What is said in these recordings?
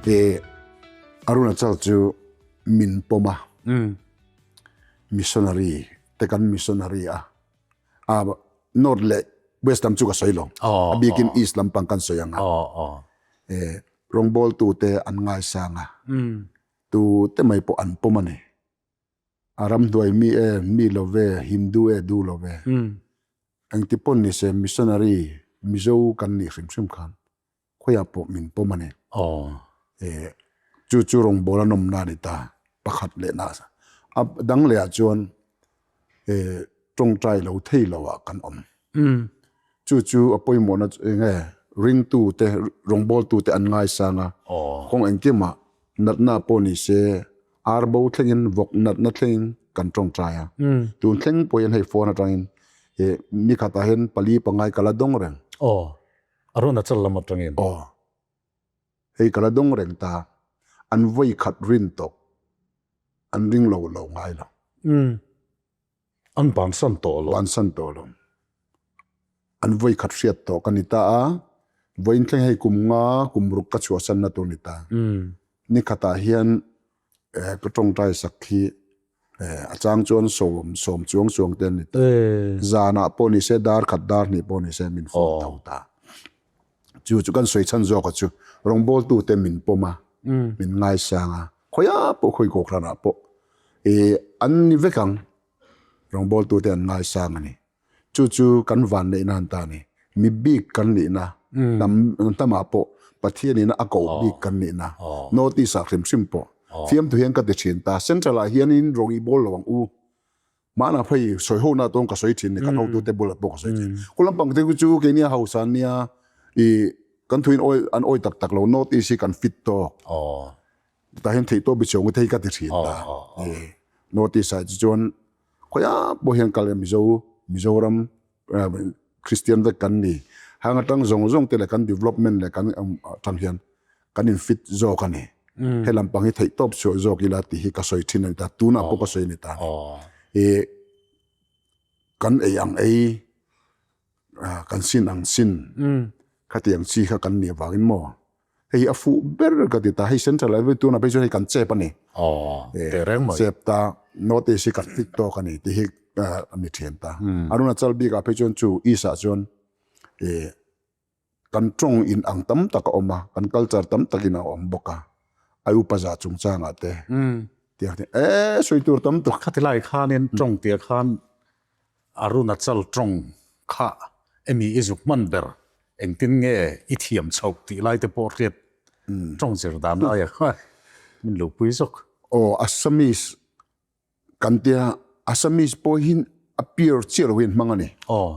E Arunachal chu min pawm a. Missionary te kan missionary a. A north leh west lam chu ka sawi lo. A bikin east lampang kan sawi ang a. E rawngbawltu te an ngaisang a. Tu te mai pawh an pawm a ni. A ramhnuai mi e, mi lo ve, Hindu e, du lo ve. Engti pawn ni se missionary Mizo kan nih hrim hrim khan khawiah pawh min pawm a ni. E, chu chu rawngbâwl a nawmna a ni ta, pakhat leh na. A dang lehah chuan e, tawngtai lo thei loah kan awm. Chu chu a pawimawhna chu eng nge, ringtute, rawngbâwltute an ngaisang a, kawng engkimah natna pawh ni se, ar bo thlengin, vawk natna thlengin kan tawngtai a. Tun thleng pawhin hei phone atangin e, nikhatah hian pali pangai ka la dawng reng. Arunachal lam atangin. Aw. Hei ka la dawng reng ta. An vawi khat rin tawh. An ring lo lo ngai lo. Umm. An bansan tawh lo. Bansan tawh lo. An vawi khat hriat tawh ka ni ta a. Vawiin thleng hei kum nga kum ruk ka chhuahsanna tur ni ta. Umm. Ni khatah hian ka tawngtai sak hi a chang chuan sawm sawm chuang chuang te an ni ta. Zanah pawh ni se dar khat dar hnih pawh ni se min phone tho ta. Chu chu kan sawi chhan zawk a chu rawngbawltu te min pawm a, min ngaisang a, khawiah pawh khawi kawkhranah pawh an ni vek ang rawngbawltu te an ngaisang a ni. Chu chu kan van neihna an ta a ni. Mi bik kan nihna, hnam hnamah pawh Pathian ina a koh bik kan nihna, North East ah hrim hrim pawh fiamthu hian ka ti thin ta. Central ah hianin rawng i bawl lo ang u. Mahna phei sawi ho na tawng ka sawi thin ni, kan hotute bulah pawh ka sawi thin. Khu lampang te chu keini a hausa an nia, i kan thuin awi an awi tak tak lo, North East hi kan fit tawk. Tah hian theihtawp i chhung te hi ka ti thin ta. North East ah chu chuan Khawiah pawh hian kal Mizo, Mizoram Christian vek kan ni. Hang atang zawng zawng te leh kan development leh kan atang hian kan in fit zawk a ni. He lampang hi theih tawp chhuah zawk ila tih hi ka sawi thin a ni ta. Tunah pawh ka sawi a ni ta. I kan ei ang ei, kan sin ang sin khatiang chi kha kan nih avangin maw Hei hi a fuh ber ka ti ta, hei central ah tunah phei chuan hei kan chep a ni. Aw, teh reng mai. Chep ta, North East hi kan fit tawk a ni tih hi a ni thian ta. Arunachal bik ah phei chuan chu East ah chuan kan tawng in ang tam tak a awm a, kan culture tam tak in a awm bawk a, ai upa zah chungchang ah te tiang te e sawi tur tam tak. Khati lai khanin tawng tia khan Arunachal tawng kha emi i zuk hman ber Engtin nge i thiam chhoh tih lai te pawh hriat tawng zir dan aia kha min lo pui zawk. Aw Assamese kan tia Assamese pawh hi a pure chiah lo hian hmang a ni. Aw.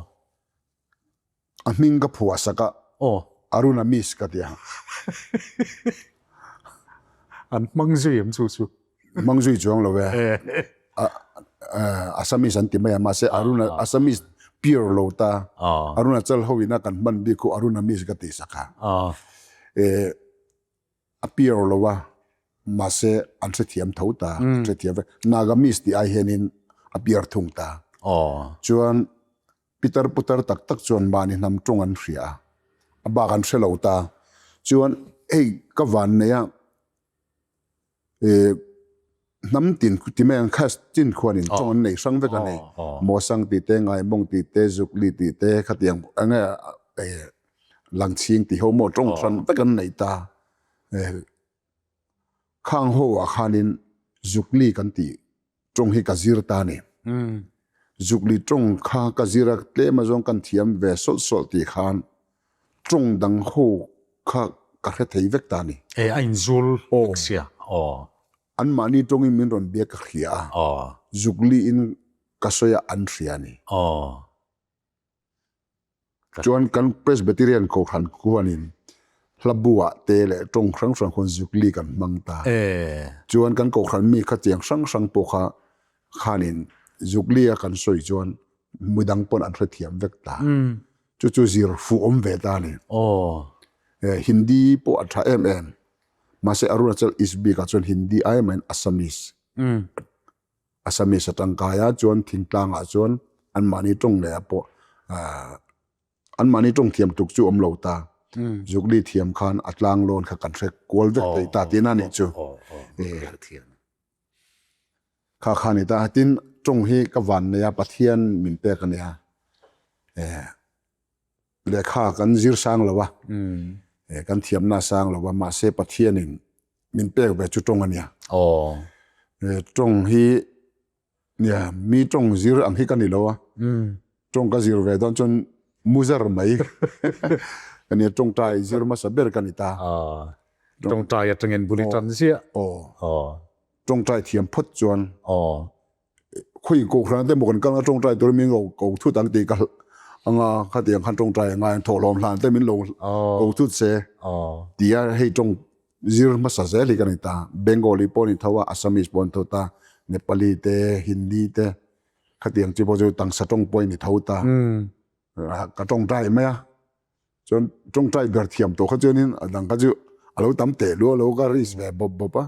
A hming ka phuah sak a. Aw. Arunamise ka tia. An hmang zui em chu chu? Hmang zui chuang lo e. Assamese an ti mai a, mahse Aruna Assamese pure lo ta. Arunachal ho ina kan hman bik khu Arunamise ka tih sak a. A pure lo a, mahse an hrethiam tho ta, hrethiam vek. Nagamese tih ai hianin a pure thung ta. Chuan Pitar putar tak tak chuan mahni hnam tawng an hria a, a bak an hre lo ta. Chuan hei ka van nei a, hnam tin ti mai ang kha chin khuanin tawng an nei hrang vek a ni. Mawsang tih te, Ngaimawng tih te, Zukli tih te khatiang eng nge Langchhing tih ho maw tawng hran vek an nei ta. Khang ho ah khanin Zukli kan tih tawng hi ka zir ta a ni. Zukli tawng kha ka zir a, tlem azawng kan thiam ve sawlh sawlh tih khan tawng dang ho kha ka hre thei vek ta a ni. E, a inzul vek sia. Aw. Anmahni tawngin min rawn biak ka hria a. Aw. Zukli in ka sawi a an hria a ni. Aw. Chuan kan Presbyterian Kohhran khuanin hlabu ah te leh tawng hrang hrang khuan zukli kan hmang ta. Chuan kan Kohhran mi kha chiang hrang hrang pawh kha khanin zukli a kan sawi chuan midang pawn an hrethiam vek ta. Chu chu zir fuh awm ve ta a ni. Hindi pawh a tha em em. Mahse Arunachal East bik ah chuan Hindi ai mahin Assamese. Assamese a tangkai a, chuan thingtlangah chuan anmahni tawng leh ah pawh anmahni tawng thiam tuk chu awm lo ta. Zukli thiam khan a tlang lawn kha kan hre kual vek thei ta tihna a nih chu. Kha kha ni ta. Tin, tawng hi ka van nei a, Pathian min pek a nia. Lehkha kan zir sang lo a, kan thiamna a sang lo a, mahse Pathianin min pek ve chu tawng a nia. Tawng hi Nia, mi tawng zir ang hi ka ni lo a, tawng ka zir ve dawn chuan muzar mai ka nia, tawngtai zir hmasa ber ka ni ta. Tawngtai atangin bul i tan ziah. Aw. Tawngtai thiam phawt chuan. Aw. Khawi kohhran te maw kan kal anga tawngtai turin min lo ko thut ang tih ka anga khatiang khan tawngtai a ngai ang thawhlawm hlan te min lo ko thut se tia hei tawng Zir hmasa zel hi ka ni ta. Bengali pawh a ni tho a, Assamese pawh a ni tho ta, Nepali te, Hindi te, khatiang chi pawh chu tangsa tawng pawh a ni tho ta. Ka tawngtai mai a, chuan tawngtai ber thiam tawh kha chuanin a dang kha chu a lo tam teh luah lo ka risk ve bawp bawp a.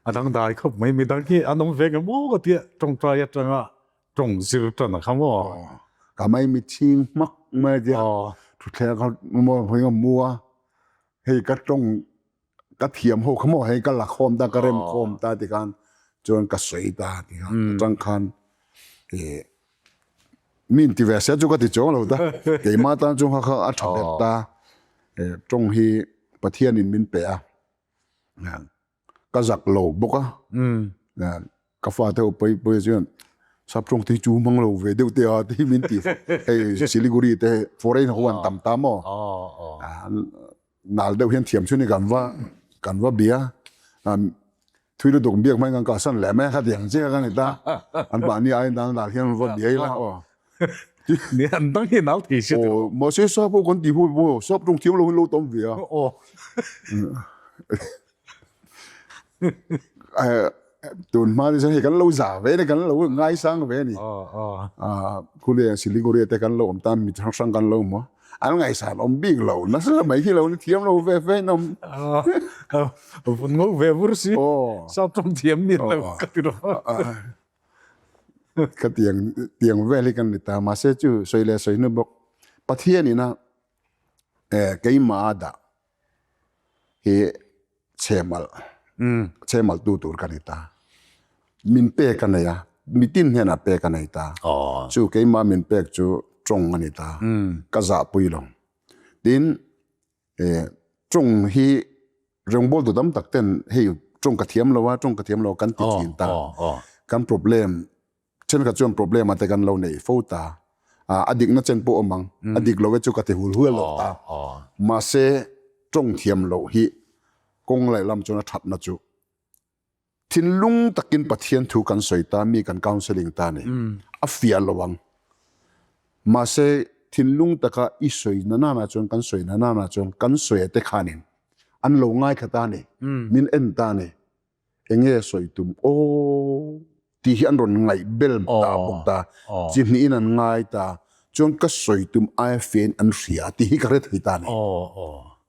A dang dai khawp mai, midang hi an awm ve nge maw ka tia tawngtai atanga tawng zir tan a kha maw. Ka mai mitchhing hmak mai a tia, thutthleng kha maw hei a mu a, Hei ka tawng ka thiam ho kha maw hei ka la khawm ta ka rem khawm ta ti khan chuan ka sawi ta ti khan atang khan eh min ti ve se chu ka ti chuang lo ta keimah tan chu kha kha a tha ber ta eh tawng hi Pathian in min pe a Ka zak lo bawk a, ka fate ho pawi pawi chuan saptawng te hi chu hmang lo ve deuh te a tih min ti hei Siliguri te foreign ho an tam ta maw nal deuh hian thiam chu ni kan va kan va bia thui lutuk biak hmai kan kalsan leh mai a khatiang chiah ka ni ta an mahni aiin dang dal hian va bia ila aw. Ni an dang hi nau thei si tiraw. Mahse sap ho kan tih hu maw sap tawng thiam lo hi lo tam ve a. Aw. Tun hma ni chuan hei kan lo za ve ni kan lo ngaisang ve ni. Khule Siliguri te kan lo awm ta mi hrang hrang kan lo hmu a. An ngaihsan awm bik lo nasa mai hi lo ni thiam lo ve ve in awm. Vun ngo ve vur si. Sap tawng thiam ni lo ka ti rawh. Ka tiang tiang vel hi kan ni ta mahse chu sawi leh sawi hnu bawk Pathian ina eh keimah a dah hi chhemal chhemal tu tur ka ni ta min pek a nei a mitin hnenah pek a nei ta chu keimah min pek chu tawng a ni ta ka zahpui lo tin eh tawng hi Rawngbawltu tam tak ten hei tawng ka thiam lo a, tawng ka thiam lo a kan ti thin ta. Kan problem, thenkhat chuan problem a te kan lo nei fo ta. A dikna chen pawh awm ang, a dik lo e chu ka ti hul hul lo ta. Mahse tawng thiam loh hi kawng lehlam chuan a thatna chu Thinlung takin Pathian thu kan sawi ta, mi kan counselling ta a ni. A fiah lo ang. Mahse, thinlung taka i sawi na nana chuan, kan sawi na nana chuan, kan sawi te khanin an lo ngaithla ta a ni, min en ta a ni. Enge sawi tum aw tih hi an rawn ngaih bel ta bawk ta, chi hnihin an ngai ta, chuan ka sawi tum aia fiahin an hria tih hi ka hre thei ta a ni.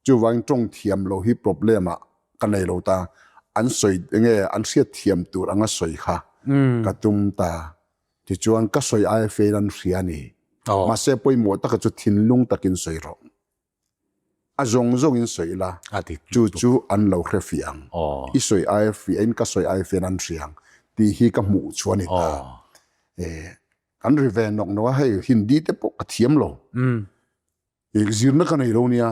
Chuvangin tawng thiam lo hi problem ah ka nei lo ta, an sawi enge an hriat thiam tur anga sawi kha ka tum ta, tichuan ka sawi aia fein an hria a ni. Mahse pawimawh taka chu thinlung takin sawi rawh. A zawng zawngin sawi ila, chu chu an lo hre fiah ang. I sawi aia fiahin ka sawi aia fein an hria ang tih hi ka hmuh chu a ni ta. Kan ri ve nawk nawk a, hei Hindi te pawh ka thiam lo. Zirna ka nei lo nia.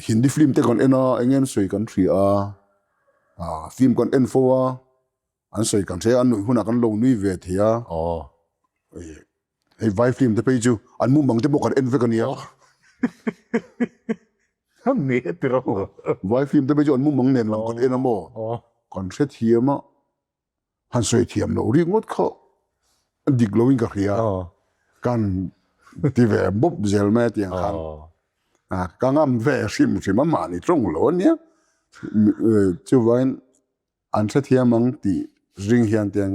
Hindi film te kan en a, eng nge an sawi kan hria a, film kan en fo a, an sawi kan hria a, an nuih hunah kan lo nui ve thei a, hei vai film te phei chu an mumang te pawh kan en vek a nia. Vai film te phei chu an mumang nen lam kan en a maw, kan hrethiam a. Han sawi thiam loh ringawt kha a dik loin ka hria. Kan ti ve bawp zel mai a tiang khan. Ka ngam ve hrim hrim a mahni tawng lo a nia. Chuvangin an hrethiam ang tih ring hian tiang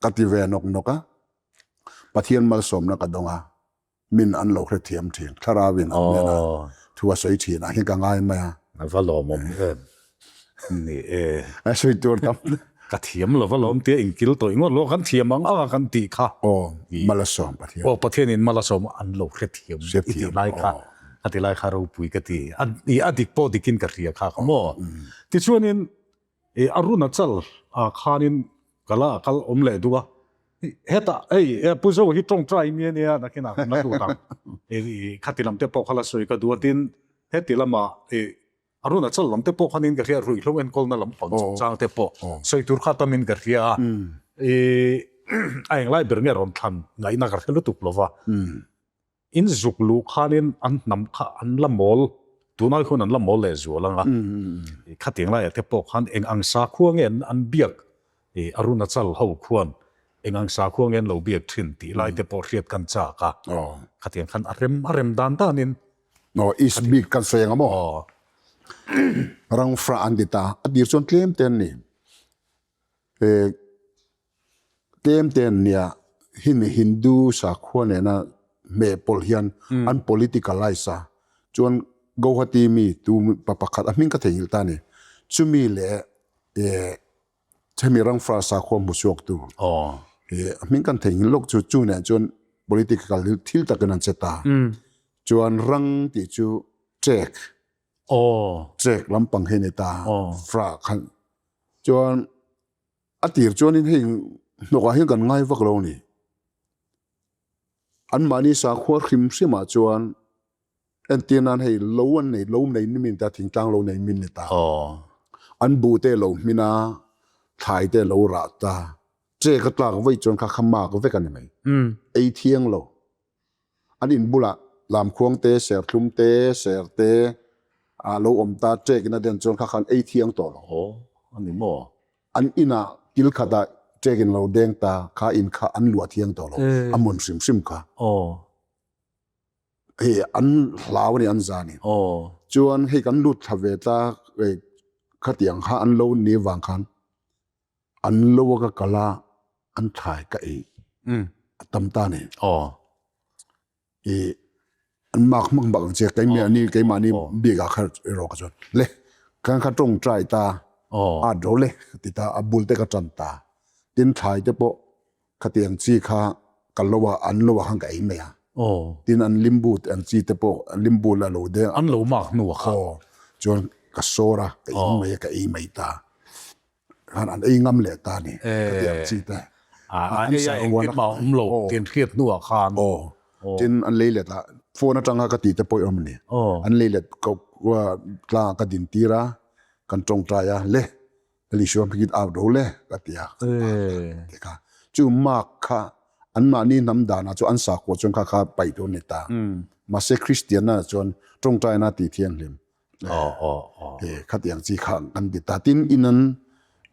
ka ti ve nawk nawk a. Pathian malsawmna ka dawng a. Min an lo hrethiam thin. Thlarauin an hnena thu a sawi thin ah hian ka ngai mai a. A va lawmawm em. Ni e. A sawi tur tam. Ka thiam lo va lawm tia inkil tawih ngawt lo a, kan thiam ang ang a kan tih kha. Aw, Malasawm Pathian. Aw, Pathianin Malasawm an lo hrethiam i tih lai kha, a ti lai kha ropui ka ti. I a dik pawh dikin ka hria kha maw. Tichuanin i Arunachal ah khanin ka la kal awm leh duh a, hetah hei Pu Zoa hi tawngtai mi a nia nakinah kan la lut ang. I khati lam te pawh kha la sawi ka duh a, tin heti lamah i Arunachal lam te pawh khanin ka hria, ruihhlo enkawlna lam pang chungchang te pawh sawi tur kha tamin ka hria a, i a englai ber nge rawn thlan ngaihna ka hre lutuk lo va. In zuk luh khanin an hnam kha an la mawl, tunai hun an la mawl leh zual ang a, khatiang laiah te pawh khan eng ang sakhua nge an biak i Arunachal ho khuan eng ang sakhua nge an lo biak thin tih lai te pawh hriat kan chak a, khatiang khan a rem a rem dan danin Aw, East bik kan sawi ang a maw? Rangfra an ti ta, a tir chuan tlem te an ni. Tlem te an nia, hemi Hindu sakhua nena hmeh pawlh hian an politicalize a, chuan Guwahati mi tu pa pakhat a hming ka theihnghilh ta a ni, chumi leh hemi Rangfra sakhua hmu chhuak tu a hming kan theihnghilh lawk chu chu nen chuan political thil takin an che ta, chuan rang tih chu trek trek lampang hi a ni ta, fra khan chuan. A tir chuanin hei hnawkah hian kan ngai vak lo a ni. Anmahni sakhua hrim hrimah chuan entir nan hei lo an nei, lo nei ni min ta, thingtlang lo nei min ni ta. An bu te lo hmin a, thlai te lo rah ta, chek a tlak vaih chuan kha kha mak vek a ni mai. Ei thiang lo. An in bulah lamkhuang te, serthlum te, ser te a lo awm ta, ṭek in a den chuan kha khan ei thiang tawh lo. Aw, a ni maw? An inah kil khatah ṭek in lo deng ta, kha in kha an luah thiang tawh lo, a mun hrim hrim kha. Aw. Hei an hlau a ni, an za a ni. Aw. Chuan hei kan lut thla ve ta, khatiang kha an lo ni vang khan An lo a ka kal a, an thlai ka ei a tam ta ni. I an mak hmak hmak ang che keimahni keimahni bik ah kha erawh ka chuan le kan kha tawngtai ta a ro le ti ta a bul te ka tan ta. Tin thlai te pawh khatiang chi kha ka lo a an lo ah khan ka ei mai a. Tin an limbu te ang chi te pawh limbu la lo deuh. An lo mak hnu ah kha. Chuan ka sawr a ka in mai a ka ei mai ta. khan an ei ngam leh ta ni ka ti ang chi te. An ei a engtin mah awm lo tin hriat hnuah khan. Aw tin an lei let a phone atanga ka tih te pawh i awm a ni. An lei let tlangah ka din tir a kan tawngtai a le Lalisua hmingin out ro le ka ti a ti kha. Chu mark kha anmahni hnam danah chu an sakhua chuan kha kha paih tur a ni ta. Mahse Kristianna chuan tawngtaina tih thianghlim Khatiang chi kha kan ti ta. Tin, in an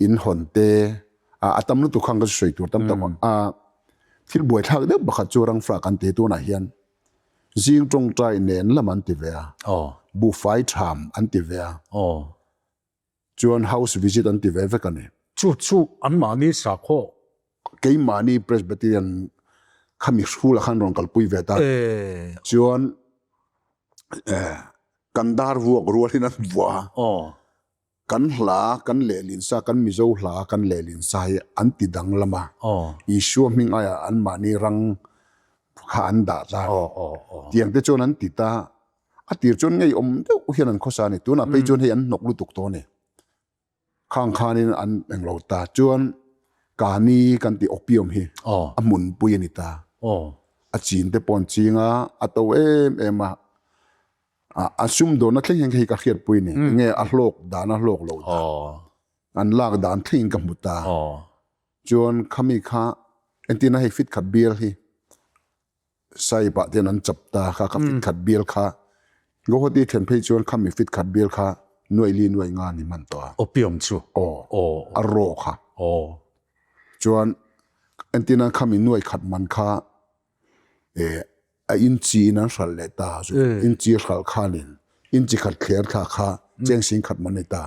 in hawn te, a tam lutuk khan ka sawi tur tam tak a. Thil buaithlak deuh pakhat chu Rangfra kan ti tunah hian zing tawngtai nen lam an ti ve a, buhfai tham an ti ve a, chuan house visit an ti ve vek a ni. Chu chu anmahni sakhaw. Keimahni Presbyterian khami hrula khan rawn kalpui ve ta. Chuan kan dar vuak rualin an vuah a. Kan hla kan lehlin sa, kan Mizo hla kan lehlin sa hi an ti danglam a. Isua hming aiah anmahni rang kha an dah ta a ni. Tiang te chuan an ti ta. A tir chuan ngeiawm deuh hian an khawsa a ni. Tunah phei chuan hei an hnawk lutuk tawh a ni. Khang khanin an englo ta. Chuan Kani kan tih opium hi a hmunpui a ni ta. A chin te pawh an ching a, a to em em a. A sumdawnna thleng hian hei ka hriatpui a ni. Enge a hlawk dan a hlawk loh dan. An lak dan thlengin ka hmu ta. Chuan khami kha entirna hei fit khat bial hi Sai pah ten an chap ta kha ka fit khat bial kha Guwahati thlen phei chuan khami fit khat bial kha nuai li nuai nga ni hman tawh a. Opium chu. Aw. A raw kha. Aw. Chuan entirna khami nuai khat man kha eh a inchi in an hralh leh ta chu inchi hralh khanin inchi khat thler thla kha cheng sing khat man ni ta.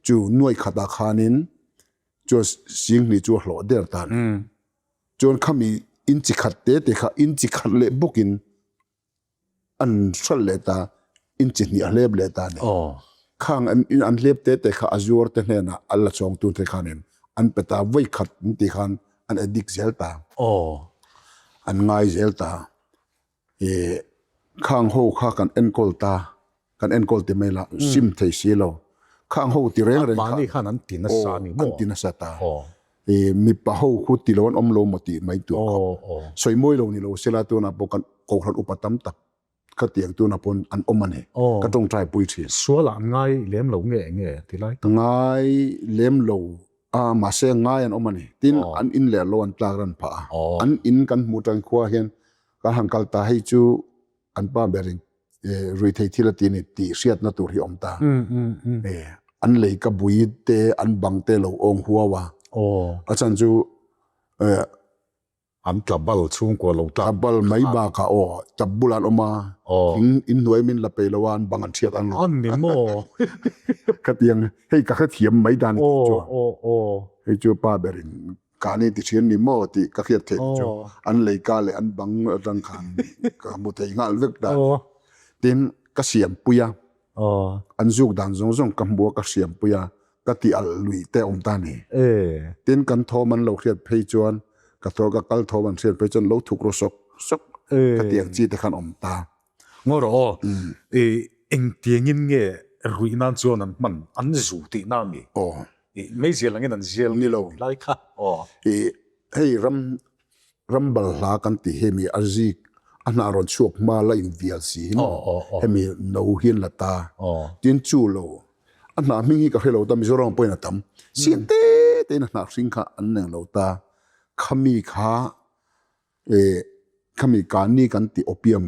Chu nuai khat ah khanin chuan sing hnih chu a hlawh der ta a ni. Chuan khami in chi khat te te kha in chi khat leh bawkin an hralh leh ta, in chi hnih a hlep leh ta a ni. Khang an hlep te te kha a zuar te hnenah a la chawngtu te khanin An pe ta vawi khat an tih khan an addict zel ta. An ngai zel ta. I khang ho kha kan enkawl ta, kan enkawl ti mai la, sim thei si lo. Khang ho ti reng reng kha. Mahni khan an ti nasa a ni maw? An ti nasa ta. I mipa ho khu ti lo an awm lo maw tih mai tur khawp. Sawi mawi lo ni lo sela tunah pawh kan kohhran upa tam tak khatiang tunah pawn an awm a ni. Ka tawngtai pui thin. Sual ah an ngai lem lo nge nge ti lai tak? Ngai lem lo a, mahse ngai an awm a ni. Tin, an in leh lo an tlak ran phah a. An in kan hmuh tan khua hian kan han kal ta hei chu an pa berin ruithei thil a ti ni tih hriatna tur hi a awm ta. An lei ka bui te an bang te lo awng huau a. A chhan chu An tla bal chhungkua lo tlak. Tla bal mai bakah aw tap bulah an awm a, thing inhnuai min la peih lo a, an bang an chhiat ang lo. An ni maw? Khatiang hei ka hrethiam mai dan tih chu. Hei chu pa berin kahni ti thian ni maw tih ka hriat theih chu an leika leh an bang atang khan ka hmu thei nghal vek dan. Tin ka siampui a, An zuk dan zawng zawng ka hmu a, ka hriampui a, ka ti alh lui te awm ta ni. Tin, kan thawm an lo hriat phei chuan, ka thaw ka kal thawm an hriat phei chuan lo thuk ru sawk sawk ka ti ang chi te khan awm ta. Ngaw rawh aw, i engtiangin nge ruih nan chuan an hman, an zu tihna a mi? Aw. I meizial angin an zial ni lo lai kha aw. I hei ram ram balhla kan tih hemi a zik a hnah rawn chhuak hma la invial si hi maw hemi no hi an la ta tin chu lo a hnah hming hi ka hre lo ta Mizoram pawhin a tam siam te te in a hnah hring kha an neng lo ta khami kha e khami kani kan tih opium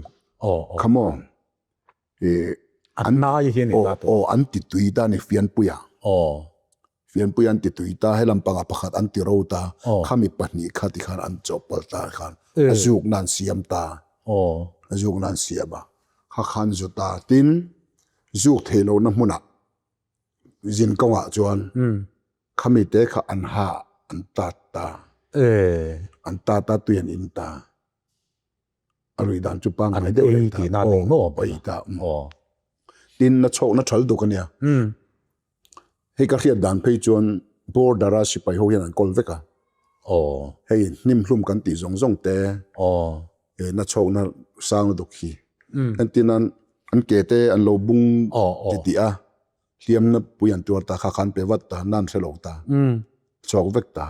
kha maw A nai hi a ni ta tawh. Aw, an ti tui ta a ni Fianpuia. Aw. Fianpuia an ti tui ta, helam pangah pakhat an ti ro ta, khami pahnih kha ti khan an chawhpawlh ta khan a zukna an siam ta. Aw. A zukna an siam a, kha khan zu ta. Tin, zuk theih lohna hmunah zin kawngah chuan khami te kha an ha an tat ta. An tat a, tui an in ta. A rui dan chu pangngai deuh leh ta. Aw, ei ta. Tin, na chhawkna thal duk a nia. Hei ka hriat dan phei chuan border a sipai ho hian an kawl vek a. Hei hnim hlum kan tih zawng zawng te na chhawkna sang lutuk hi. Entir nan an ke te an lo bung ti tih a, hliamna pui an tuar ta kha kha an pe vat ta, na an hre lo ta. Chhawk vek ta.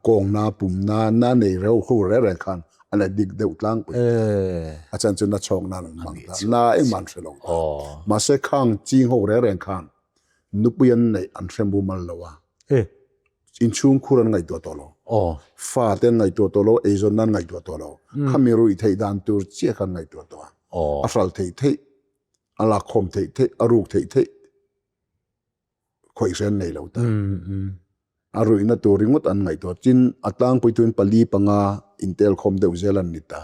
Kawngna, pumna, na nei reuh ho reng reng khan an addict deuh tlangpui. A chan chu na chhawk nan an hmang ta. Na engmah an hre lo ta. Mahse khang ching ho reng reng khan nupui an neih an hre mumal lo a. Inchhung khur an ngaihtuah tawh lo. Fa te an ngaihtuah tawh lo, eizawnna an ngaihtuah tawh lo. Khami ruih theih dan tur chiah kha an ngaihtuah tawh a. A hral theih theih, a lakkhawm theih theih, a ruk theih theih. khawihhrian nei lo ta. A ruihna tur ringawt an ngaihtuah. Tin, a tlangpui tuin pali panga intel khawm deuh zel an ni ta.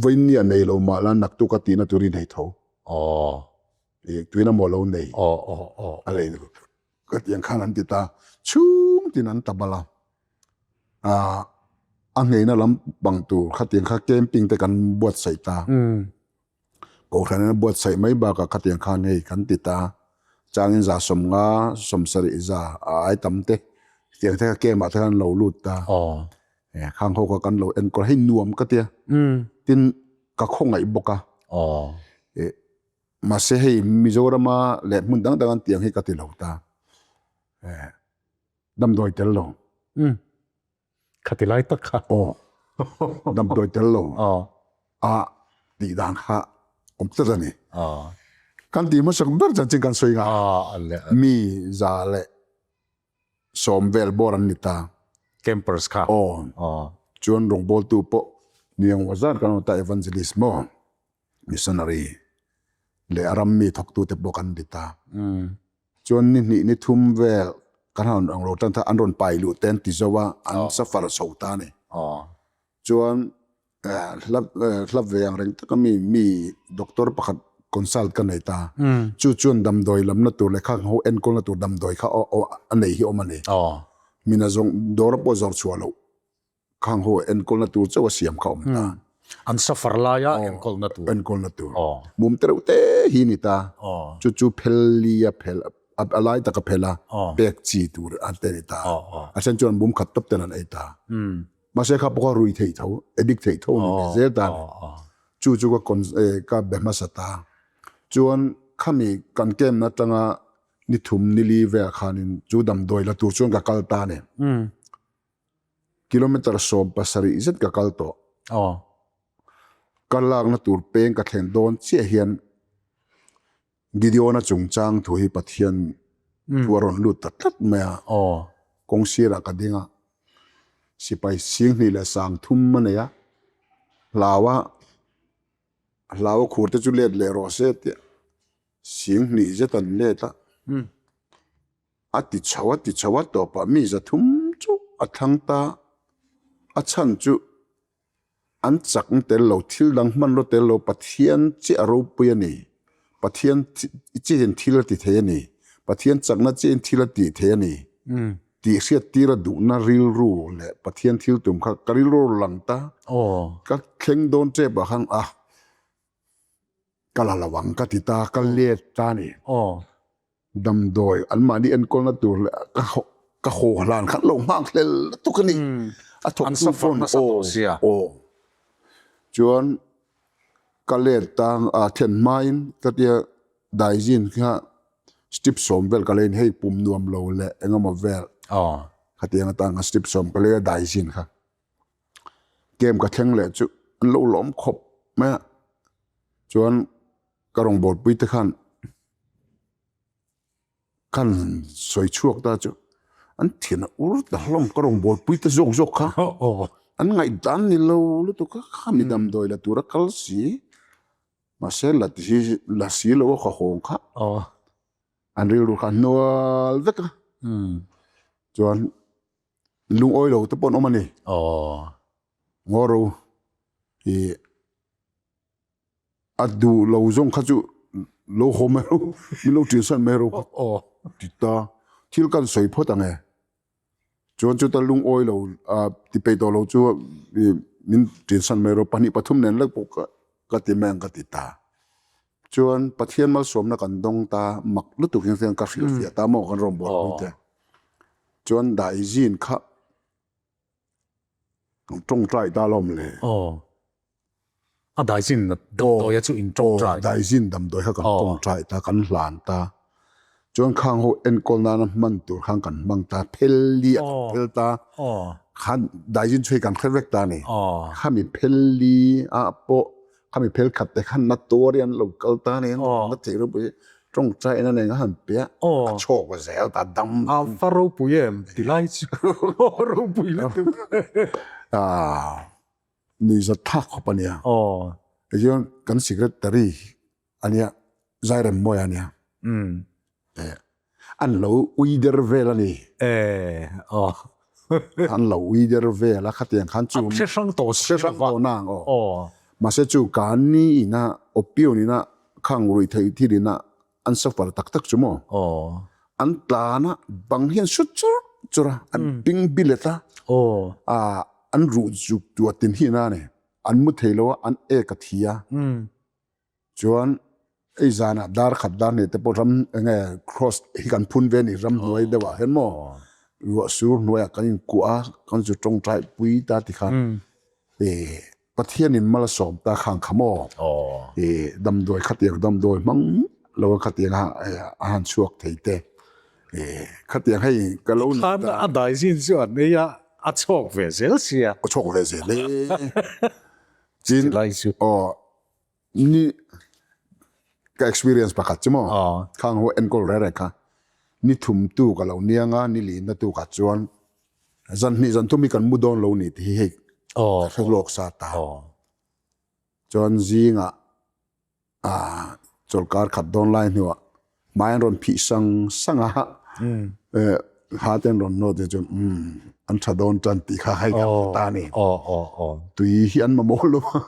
Vawiinni a nei lo mah la naktuk a tihna tur i nei tho. Tuin a maw lo nei. A lei ka tiang khan an ti ta. Chhung tin an ta bal a. A ngheina lam pang tur khatiang kha camping te kan buatsaih ta. Kohhran in a buatsaih mai bakah khatiang khan hei kan ti ta, changin 150, 70 za a ai tam te tiang te kha camp ah te khan an lo lut ta, khang ho kha kan lo enkawl hei nuam ka tia, tin ka khawngaih bawk a, mahse hei Mizorama leh hmun dang dang an tiang hi ka ti lo ta, damdawi tel lo. Khati lai tak kha. Aw. Damdawi tel lo. Aw. A tih dan kha awm tlat a ni. Aw. Kan tih hmasak ber chanchin kan sawi nga. Aw le. Mi 110 vel bawr an ni ta. Campers kha. Aw. Aw. Chuan rawngbawltu pawh niang wazar kan awm ta evangelist maw missionary leh a ram mi thawktute pawh kan ni ta. Chuan ni hnih ni thum vel kan han ang lo tan kha an rawn pai luh te an ti zo a, an suffer chho ta a ni. Chuan hla hla ve ang reng taka mi mi doctor pakhat consult ka nei ta. Chu chuan damdawi lamna tur leh kha ho enkawlna tur damdawi kha a nei hi awm a ni. Mina zawng dawr pawh zawr chhuah loh khang ho enkawlna tur chauh a siam kha awm ta. An suffer laia enkawlna tur. Enkawlna tur. Mum te reuh te hi ni ta. Chu chu phel li a phel a lai tak a phel a pek chi tur an te ni ta. A then chuan mum khat tawp ten an ei ta. Mahse kha pawh kha rui thei tho, addict thei tho ni ve zel ta. Chu chu ka ka be hmasa ta. Chuan khami kan camp na atanga ni thum ni li vel khanin chu damdawi la tur chuan ka kal ta a ni. Kilometer 70 zet ka kal tawh. Ka lakna tur peng ka thlen dawn chiah hian Gideon-a chungchang thu hi Pathian thu a rawn lut ta tlat mai a. Kawng sirah ka ding a, sipai 2030 a nei a, hlaua hlaua khur te chu let leh rawh se tia 2000 zet an let a. A ti chho a ti chho a tawpah mi 300 chu a thlang ta. A chhan chu an chak tel lo, thil dang hmanraw tel lo Pathian chiah a ropui a ni. Pathian chiahin thil a ti thei a ni. Pathian chakna chiahin thil a tih thei a ni tih hriat tir a duhna rilru leh Pathian thil tum kha ka rilru a lang ta. Ka thleng dawn tep ah khan a ka la lo ang ka ti ta, ka let ta a ni. Damdawi anmahni enkawlna tur leh ka ka haw hlan khan lo nghak hlel lutuk a ni. A thawktu pawn aw aw chuan ka let tang a thlen hmain ka tia daizin kha strip 10 vel ka leiin hei pum nuam lo leh eng emaw vel khatiang atan khan strip 10 ka lei a daizin kha. Camp ka thleng leh chu an lo lawm khawp mai a chuan ka rawngbawlpui te khan khan sawi chhuak ta chu an thian a ur ta hlawm ka rawngbawlpui te zawk zawk kha an ngaihdan ni lo lutuk a kha mi damdawi la tura kal si mahse la ti la si lo a ka hawng kha an rilru kha a hnual vek a chuan lungawi lo te pawh an awm a ni ngaw ro ih. A duh lo zawng kha chu lo haw mai ro, min lo ṭinsan mai ro ti ta. Thil kan sawi phawt ang e. Chuan chuta lungawi lo ti peih tawh lo chu min ṭinsan mai ro, pahnih pathum nen lek pawh ka ti mai ang ka ti ta. Chuan Pathian malsawmna kan dawng ta mak lutuk hian ka hrilhfiah ta maw kan rawn buaipui te. Chuan daizin kha Tawngtai ta lawm le. Aw. A daizin damdawi a chu in tawngtai. Aw, daizin damdawi kha kan tawngtai ta, kan hlan ta. Chuan khang ho enkawl nana hman tur khan kan hmang ta, phel li a kan phel ta. Khan daizin chu hei kan hre vek ta a ni. Khami phel li ah pawh Khami phel khat te khan na tuar i an lo kal ta nen na theih ropui tawngtai ina nen a han pe a, a chhawk zel ta dam. A va ropui em ti lai chu ropui lutuk. Nuihzat thlak khawp a nia. Tichuan kan secretary a nia Zairemmawi a nia. An lo ui der vel a ni. An lo ui der vel a khatiang khan chu. A hre hrang tawh si lova. Hre hrang tawh nang aw. Mahse chu kan ni ina opion ina khang ruih theih thil ina an suffer tak tak chu maw. An tlan a bang hian sut chur chur a an ping bilet a. An ruh zuk tuah tin hi ina a ni. An mu thei lo a an ek a thi a. Chuan hei zanah dar khat dar nei te pawh ram eng nge cross hi kan phun ve a ni ram hnuai deuh ah hian maw ruah sur hnuaiah kan inkuah a kan zu tawngtai pui ta ti khan ih Pathianin mal a sawm ta khang kha maw ih damdawi khatiang damdawi hmang lo a khatiang a a han chhuak thei te ih khatiang hei ka lo Khan a dai zin chu an nei a a chhawk ve zel sia. A chhawk ve zel e. Chin aw Ni ka experience pakhat chu maw khang ho enkawl reh reh kha ni thum tu ka lo niang a ni lihna tu kha chuan zan hnih zan thum hi kan mu dawn lo ni tih hi hei ka hre lawk sa ta chuan zingah ah chawlhkar khat dawn lai hnuah hmai an rawn phih sang sang a ha te an rawn nawt te chuan umm an tha dawn tan tih kha hei ka hre ta a ni tui hi an mamawh lo a.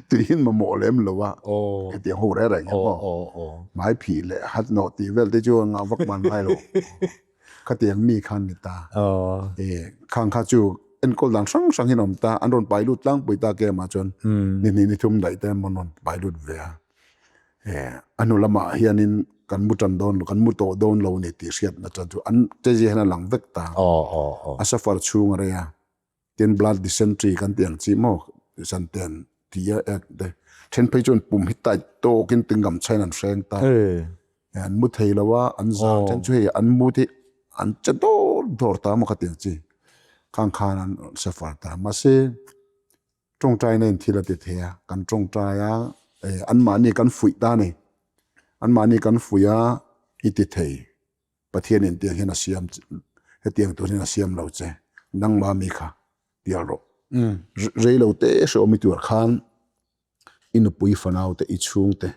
Tuihin mamawh lem lo a, hetiang ho reng reng hian maw hmai phih leh hat nawh tih vel te chu a ngah vak man ngai lo. Khatiang mi khan ni ta. Khang kha chu enkawl dan hrang hrang hian a awm ta, an rawn pai lut tlangpui ta ke mah chuan ni hnih ni thum daih te an rawn pai lut ve a. A hnu lamah hianin kan mu tan dawn lo, kan mu tawh dawn lo a ni tih hriatna chuan chu an chezia hian a lang vek ta. A suffer chhung a rei a. Tin blood dysentery kan tih ang chi maw san ten ti a ek te then phei chuan pum hi tight tawkin tingam chhain an hreng ta an mu thei lo a an za then chu hei an mu te an che dawr dawr ta maw kha ti ang chi khang khan an suffer ta mahse tawngtai na in thil a ti thei a kan tawngtai a anmahni kan fuih ta a ni anmahni kan fuih a i ti thei. Pathianin tiang hian a siam hetiang tur hian a siam lo che, nangma mi kha pial rawh. Rei lo te hreawm i tur khan i nupui fanau te i chhung te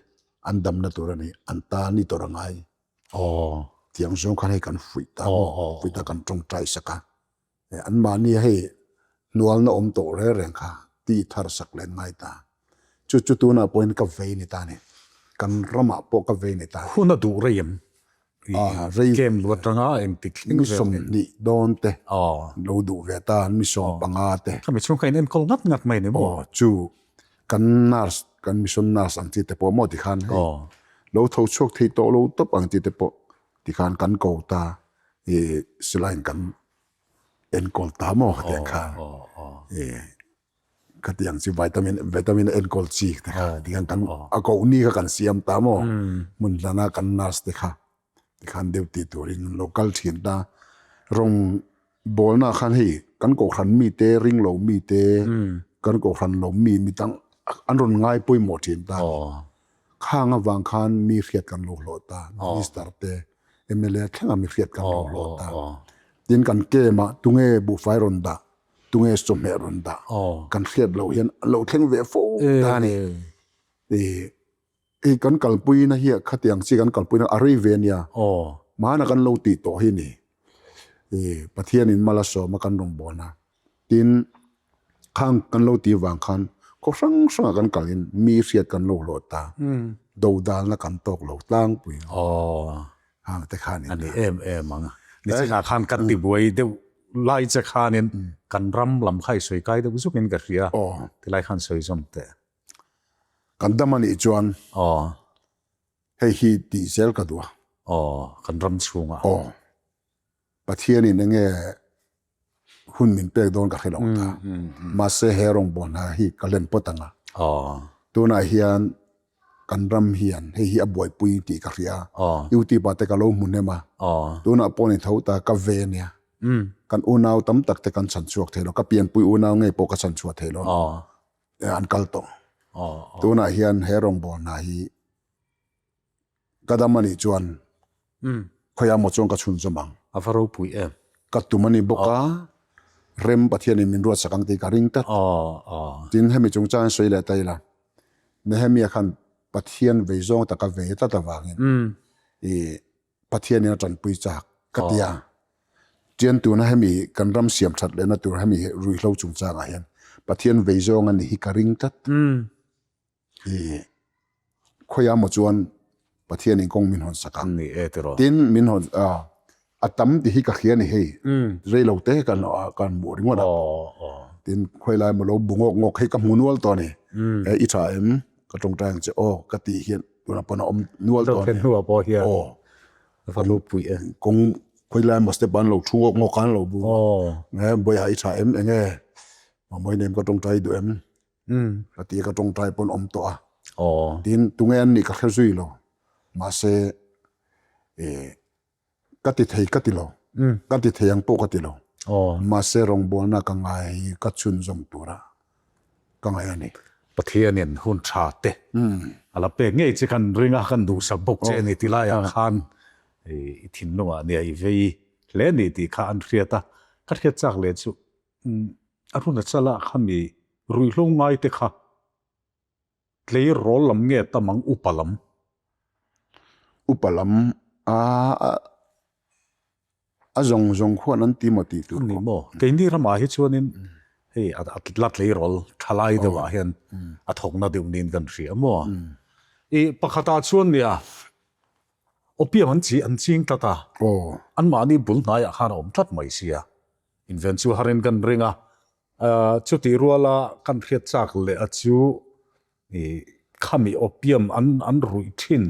an damna tur a ni, an tan i tawrh a ngai. Tiang zawng khan hei kan fuih ta maw, fuih ta kan tawngtai sak a. An mahni hei hnualna awm tawh reng reng kha tih thar sak leh ngai ta. Chu chu tunah pawhin ka vei ni ta ni. Kan ramah pawh ka vei ni ta. Hun a duh rei em? Rei Kem lu atanga engtik thleng vel nge? Mi 20 dawn te lo duh ve ta, mi 15 te. Khami chhung kha in enkawl ngat ngat mai ni maw? Aw, chu kan nurse, kan mission nurse ang chi te pawh maw tikhan hei lo tho chhuak thei tawh lo tawp ang chi te pawh tikhan kan ko ta i silaiin kan enkawl ta maw khatiang kha khatiang chu vitamin vitamin enkawl chi te kha tikhan kan a koh ni kha kan siam ta maw hmun hlana kan nurse te kha tikhan deuh tih turin an lo kal thin ta rawng bawlna khan hei kan kohhran mite ring lo mite kan kohhran lo mi mi dang an rawn ngai pawimawh thin ta khang avang khan mi hriat kan lo hlawh ta minister te MLA thlenga mi hriat kan lo hlawh ta. Tin kan camp ah tunge buhfai rawn dah, tunge chawhmeh rawn dah kan hriat loh hian an lo thleng ve fo ta a ni. I kan kalpuina hi khatiang chi kan kalpuina a rei ve ania. Hmana kan lo tih tawh hi ni. Pathianin mal a sawm a kan rawngbawlna. Tin, khang kan lo tih vang khan khaw hrang hrangah kan kalin mi hriat kan lo hlawh ta, dodalna kan tawk lo tlangpui hang te khan in. A ni em em ang. Nichingah khan kan tibuai deuh lai che khanin kan ram lam kha i sawi kai deuh zukin ka hria, tilai khan sawi zawm teh. Kan dam a nih chuan hei hi tih zel ka duh a. Aw, kan ram chhungah. Aw, Pathianin enge hun min pek dawn ka hre lo ta. Mahse he rawngbâwl hna hi ka hlen pawt ang a. Tunah hian kan ram hian hei hi a buaipui tih ka hria a. YouTube ah te ka lo hmu hnem a. Tunah pawh ni tho ta ka ve ania. Kan unau tam tak te kan chhan chhuak thei lo. Ka pianpui unau ngei pawh ka chhan chhuah thei lo. An kal tawh. Tunah hian he rawngbâwl hna hi Ka dam a nih chuan khawiah maw chuan ka chhunzawm ang. A va ropui em. Ka tum a ni bawk a, rem Pathianin min ruatsak ang tih ka ring tlat. Tin, hemi chungchang sawi leh ta ila, Nehemia khan Pathian vei zawng taka vei tlat avangin i Pathianin a tanpui chak ka ti a. Tian tuna hemi kan ram siam that lehna tur hemi ruihhlo chungchangah hian Pathian vei zawng a ni hi ka ring tlat. I khawiah maw chuan Pathianin kawng min hawn sak a. Ni e tiraw. Tin min hawn a a tam tih hi ka hria ni hei. Rei lo te kan kan hmuh ringawt a. Tin khawi lai maw lo bu ngawk ngawk hei ka hmu nual tawh a ni. E i tha em ka tawngtai ang che aw ka tih hian tunah pawn a awm nual tawh a ni. Hnuah pawh hian aw va lupui e. Kawng khawi lai maw step ah an lo thu ngawk ngawk a an lo bu. E bawiha i tha em enge mamawi nem ka tawngtai duh em. Ka ti ka tawngtai pawn awm tawh a. Tin tunge an nih ka hre zui lo. Mahse ka ti thei ka ti lo. Ka ti thei ang pawh ka ti lo. Mahse rawngbawlna ka ngai hi ka chhunzawm tura ka ngaih a ni. Pathianin hun tha te a la pek ngei che kan ring a, kan duhsak bawk che a ni ti laiah khan i thinlungah nia i vei hle a ni tih kha an hriat a. Ka hriat chak leh chu A run a chala khami ruihhlo ngai te kha tleirawl lam nge tam ang upa lam? Upa lam a a zawng zawng khuan an ti maw tih tur Ani maw? Keini ramah hi chuanin hei a la tleirawl thalai deuhah hian a thawkna deuh niin kan hria maw? I pakhatah chuan nia opium an chi an ching tlat a, anmahni bul hnaiah khan a awm tlat mai sia. Inven chu harin kan ring a. Chutih ruala kan hriat chak leh a chu khami opium an an ruih thin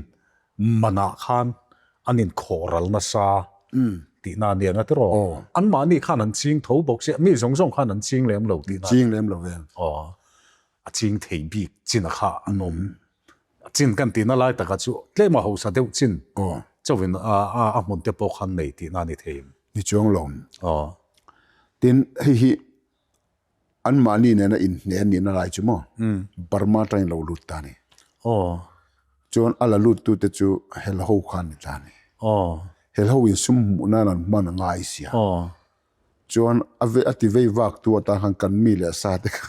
manah khan an inkhawh ral nasa tihna a nia nga tiraw? Anmahni khan an ching tho bawk sia, mi zawng zawng khan an ching lem lo tihna. Ching lem lo ve. A ching thei bik chin a kha an awm. Chin kan tihna lai taka chu tlem a hausa deuh chin chauhin a hmun te pawh khan nei tihna a ni thei. Ni chuang lo. Tin, hei hi anmahni nena inhne an nihna lai chu maw Burma atangin lo lut ta a ni. Chuan a la luttute chu helho kha an ni ta a ni. Helho in sum hmuh nan an hman a ngai sia. Chuan a ve a ti vei vak tu atan khan kan mi leh sa te kha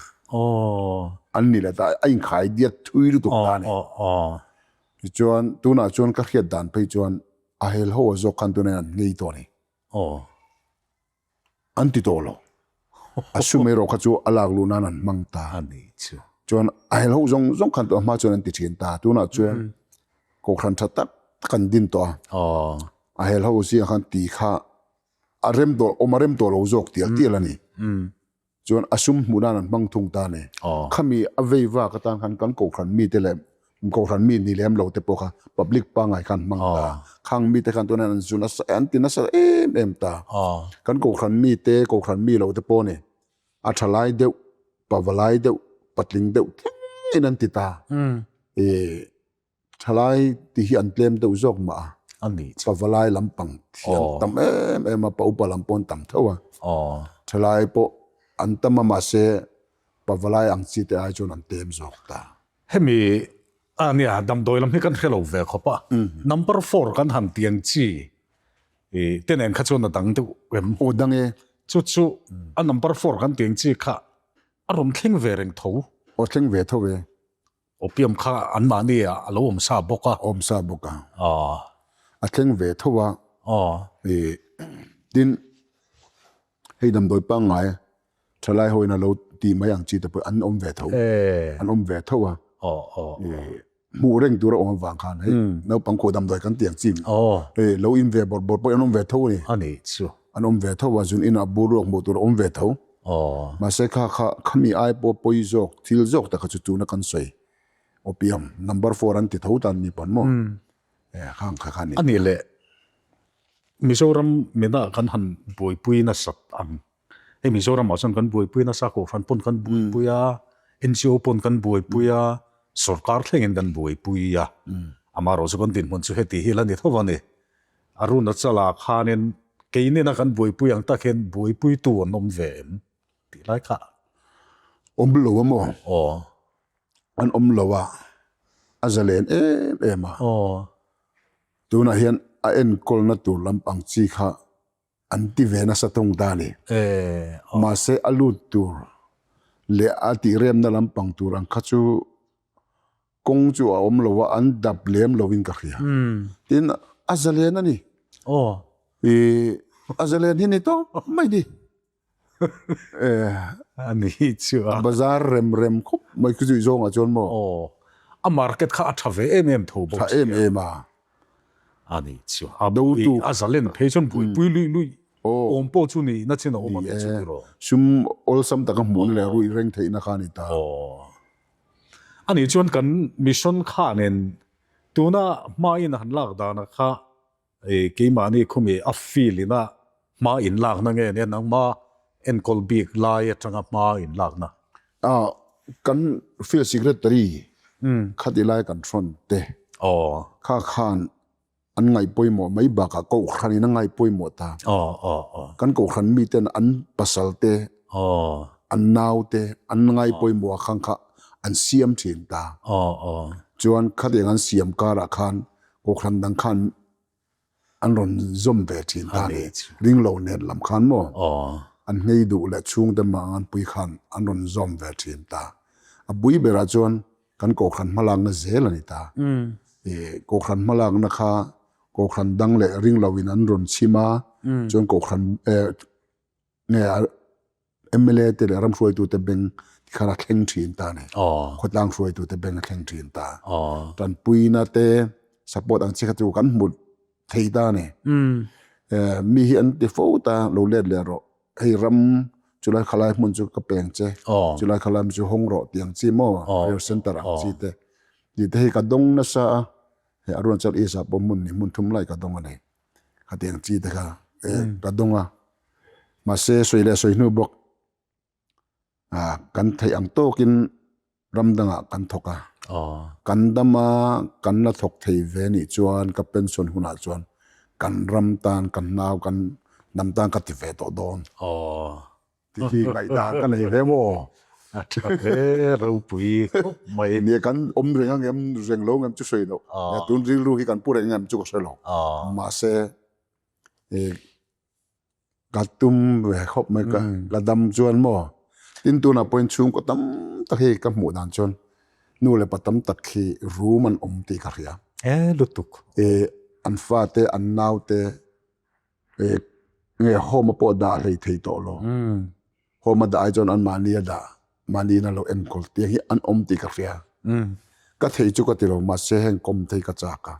an ni leh ta a inkhai diat thui lutuk ta a ni. Tichuan tunah chuan ka hriat dan phei chuan a helho a zawk khan tunah hian an ngei tawh a ni. An ti tawh lo. A sum erawh kha chu a lak luh nan an hmang ta. Chuan a helho zawng zawng khan a hma chuan an ti thin ta. Tunah chuan kohhran tha tak tak an din tawh a. A helho zingah khan ti kha a rem tawh awm a rem tawh lo zawk tial tial a ni. Chuan a sum hmuh nan an hmang thung ta a ni. Khami a vei vak atan khan kan kohhran mite leh kohhran mi ni lem lo te pawh kha public pangngai khan hmang ta. Khang mite khan tunah an zu nasa an ti nasa em em ta. Kan kohhran mite kohhran mi lo te pawh ni a tha lai deuh pavalai deuh patling deuh thlengin an ti ta. Thalai tih hi an tlem deuh zawk mah a. A ni chu. Pavalai lampang thiam tam em em a, pa upa lam pawh an tam tho a. Thalai pawh an tam a mahse pavalai ang chi te ai chuan an tlem zawk ta. Hemi a nia damdawi lam hi kan hre lo ve khawp a, number four kan han tiang chi te nen kha chuan a dang deuh em? Aw dang e. Chu chu a number four kan tiang chi kha a rawn thleng ve reng tho. Aw thleng ve tho e. Opium kha anmahni ah a lo awm sa bawk a. Awm sa bawk a. A thleng ve tho a. Tin, hei damdawi pangngai thalai hoin a lo tih mai ang chi te pawh an awm ve tho. An awm ve tho a. Hmuh reng tur a awm avang khan hei naupang khaw damdawi kan tih ang chi hei lo in ve bawrh bawrh pawh an awm ve tho a ni. A nih chu. An awm ve tho a, zun inah boruak hmuh tur a awm ve tho. Mahse kha kha khami ai pawh pawi zawk thil zawk tak kha chu tuna kan sawi opium number four an ti tho tan ni pawn maw khang kha kha ni. A nih leh Mizoram mina kan han buaipui nasat ang. Hei Mizoramah chuan kan buaipui nasa Kohhran pawn kan buaipui a, NGO pawn kan buaipui a, sorkar thlengin kan buaipui a. Amaherawh chu kan dinhmun chu heti hi la ni tho a ni. Arunachala khanin keinina kan buaipui ang tak hian buaipuitu an awm ve em tih lai kha. Awm lo a maw? Aw. An awm lo a, a zalen em em a. Aw. Tunah hian a enkawlna tur lampang chi kha an ti ve nasa tung ta a ni. Mahse a lut tur leh a tihremna lampang tur ang kha chu Kawng chu a awm lo a, an dap lem lo in ka hria. Tin, a zalen a ni. Aw. I a zalen hi ni tawp mai ni. A ni chu a. Bazar rem rem khawp mai khu zui zawngah chuan maw. Aw. A market kha a tha ve em em tho bawk si a. Tha em em a. A ni chu. A dotu a zalen phei chuan buaipui lui lui awm pawh chu ni na chin a awm ang chu tiraw. Sum awlsam taka hmuhna leh ruih reng theihna kha a ni ta. Aw. Ani chuan kan mission kha nen tuna hma in han lak dana kha keimahni khumi a field ina hma in lakna nge nia nangma enkawl bik lai atanga hma in lakna. Kan field secretary khati lai kan hrawn te kha khan an ngaih pawimawh mai bakah kohhran in a ngaih pawimawh ta. Kan kohhran miten an pasal te, an nau te an ngaih pawimawh ah khan kha an siam thin ta. Chuan khatiang an siam karah khan kohhran dang khan an rawn zawm ve thin ta a ni. Ringlo nen lam khan maw an nghei duh leh chhungte mang an pui khan an rawn zawm ve thin ta. A pui berah chuan kan kohhran hmalakna zel a ni ta. Kohhran hmalakna kha kohhran dang leh ring loin an rawn chhim a, chuan kohhran nge MLA te leh ram hruaitute beng tikhan a thleng thin ta a ni. Khawtlang hruaitute beng a thleng thin ta. Tanpuina te support ang chi kha chu kan hmu thei ta a ni. Mi hi an ti fo ta lo let leh rawh. Hei ram. Chulai khalai hmun chu ka peng che, chulai khalai hmun chu hawng rawh tih ang chi maw, prayer center ang chi te tih te hi ka dawng nasa a, hei Arunachal East ah pawh hmun hnih hmun thum lai ka dawng a ni. Khatiang chi te kha ka dawng a, mahse sawi leh sawi hnu bawk kan theih ang tawkin ram dangah kan thawk a, kan dam a, kan la thawk thei ve nih chuan ka pension hunah chuan kan ram tan, kan nau, kan hnam tan ka ti ve tawh dawn. Ti hi ngaihdan ka nei ve maw? A tha hle ropui khawp mai. Nia kan awm reng ang em reng lo ngem chu sawi loh. Tun rilru hi kan pu reng em chu ka hre lo. Mahse ka tum ve khawp mai ka la dam chuan maw tin tunah pawhin chhungkaw tam tak hi ka hmuh dan chuan nu leh pa tam tak hi rum an awm tih ka hria. E lutuk. E an fate an naute e nge home a pawh dah hlei thei tawh lo. Home a dah ai chuan anmahni a dah mahni in a lo enkawl tiang hi an awm tih ka hria. Ka thei chu ka ti lo mahse heng kawm thei ka chak a.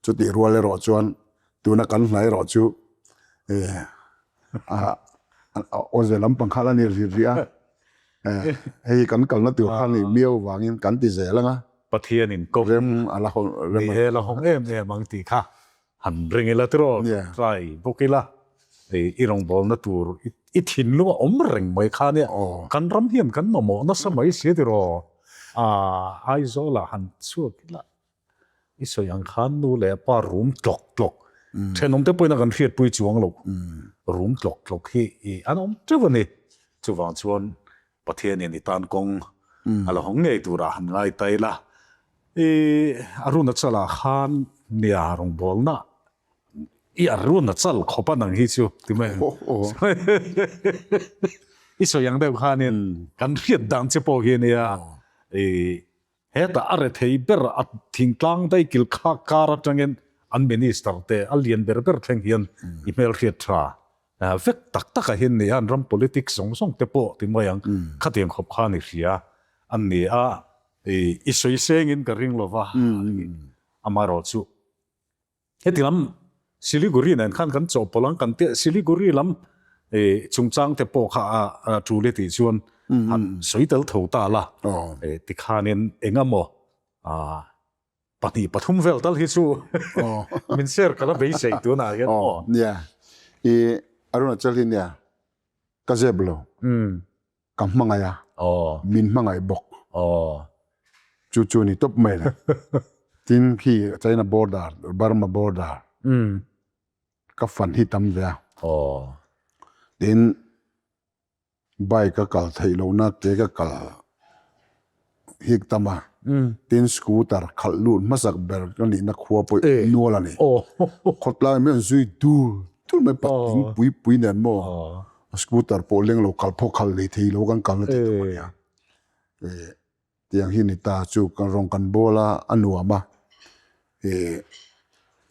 Chutih rual erawh chuan tuna kan hna erawh chu awze lampang kha la ni ri ri a. Hei kan kalna tur kha ni miau vangin kan ti zel ang a. Pathianin kawng rem a la hawng rem a la hawng em em ang tih kha Han ring ila tiraw, try bawk ila, i rawngbawlna tur i thinlung a awm reng mai kha nia, kan ram hian kan mamawh nasa mai si tiraw, Aizawlah han chhuak ila, i sawi ang khan nu leh pa rum tlawk tlawk, thenawmte pawhin a kan hriatpui chuang lo, rum tlawk tlawk hi an awm teuh a ni, chuvang chuan Pathianin i tan kawng a la hawng ngei turah han ngai ta ila. I Arunachal-ah khan nia rawngbawlna i Arunachal khawp a nang hi chu ti mai ang. I sawi ang deuh khanin kan hriat dan che pawh hi nia i hetah a rethei ber a thingtlang daih kil kha kar atangin an minister te a lian ber ber thleng hian i hmelhriat tha Vek tak tak ah hian nia an ram politics zawng zawng te pawh ti mai ang khatiang khawp khan i hria an ni a, i sawi sengin ka ring lova amaherawh chu heti lam Siliguri nen khan kan chawhpawlh ang kan tia Siliguri lam chungchang te pawh kha a tul i tih chuan han sawi tel tho ta la tikhanin engemaw 2 3 vel tal hi chu min share ka la beisei tunah hian aw. Nia i Arunachal hi nia ka zep lo ka hmangaih a min hmangaih bawk chu chu ni tawp mai le tin khi China border Burma border ka fan hi tam ve a tin Bike a kal theih lohna ke ka kal hik tam a, tin scooter khalh lut hmasak ber ka nihna khua pawh nual a ni. Khawtlai mai an zui dur dur mai patling pui pui nen maw scooter pawh leng lo kal phawk khalh lei thei lo kan kalna tih tur a nia. Tiang hi ni ta chu kan rawng kan bawl a, a nuam a, ih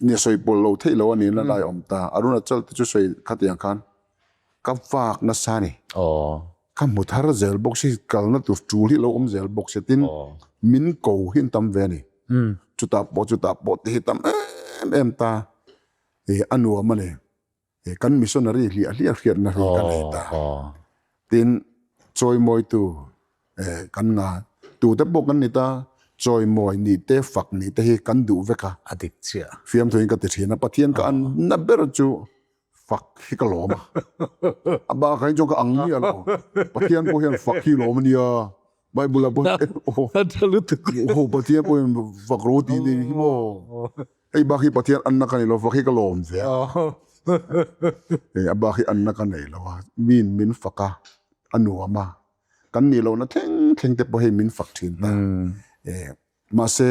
nia sawi pawlh loh theih loh a nih na lai a awm ta. Arunachal te chu sawi khatiang khan ka vak nasa a ni. Ka hmu thar zel bawk si, kalna tur tul hi a lo awm zel bawk si tin min ko hi an tam ve a ni. Chutah pawh chutah pawh te hi tam em em ta, ih a nuam a ni. He kan missionary hliah hliah hriatna hi ka nei ta. Tin, chawimawitu kan nga tute pawh kan ni ta, chawimawi nih te, fak nih te hi kan duh vek a. A dik chiah. Fiamthuin ka ti thin a, Pathian ka an na ber chu fak hi ka lawm a. A bakah hi chuan ka ang miah lo. Pathian pawh hian fak hi lawm a nia. Bible ah pawh aw Pathian pawhin fak ro tih nei hi maw. Hei bak hi Pathian anna ka nei lo, fak hi ka lawm ve a. Hei a bak hi anna ka nei lo a, miin min fak a, a nuam a, kan nih lohna thleng thleng te pawh hei min fak thin ta. Mahse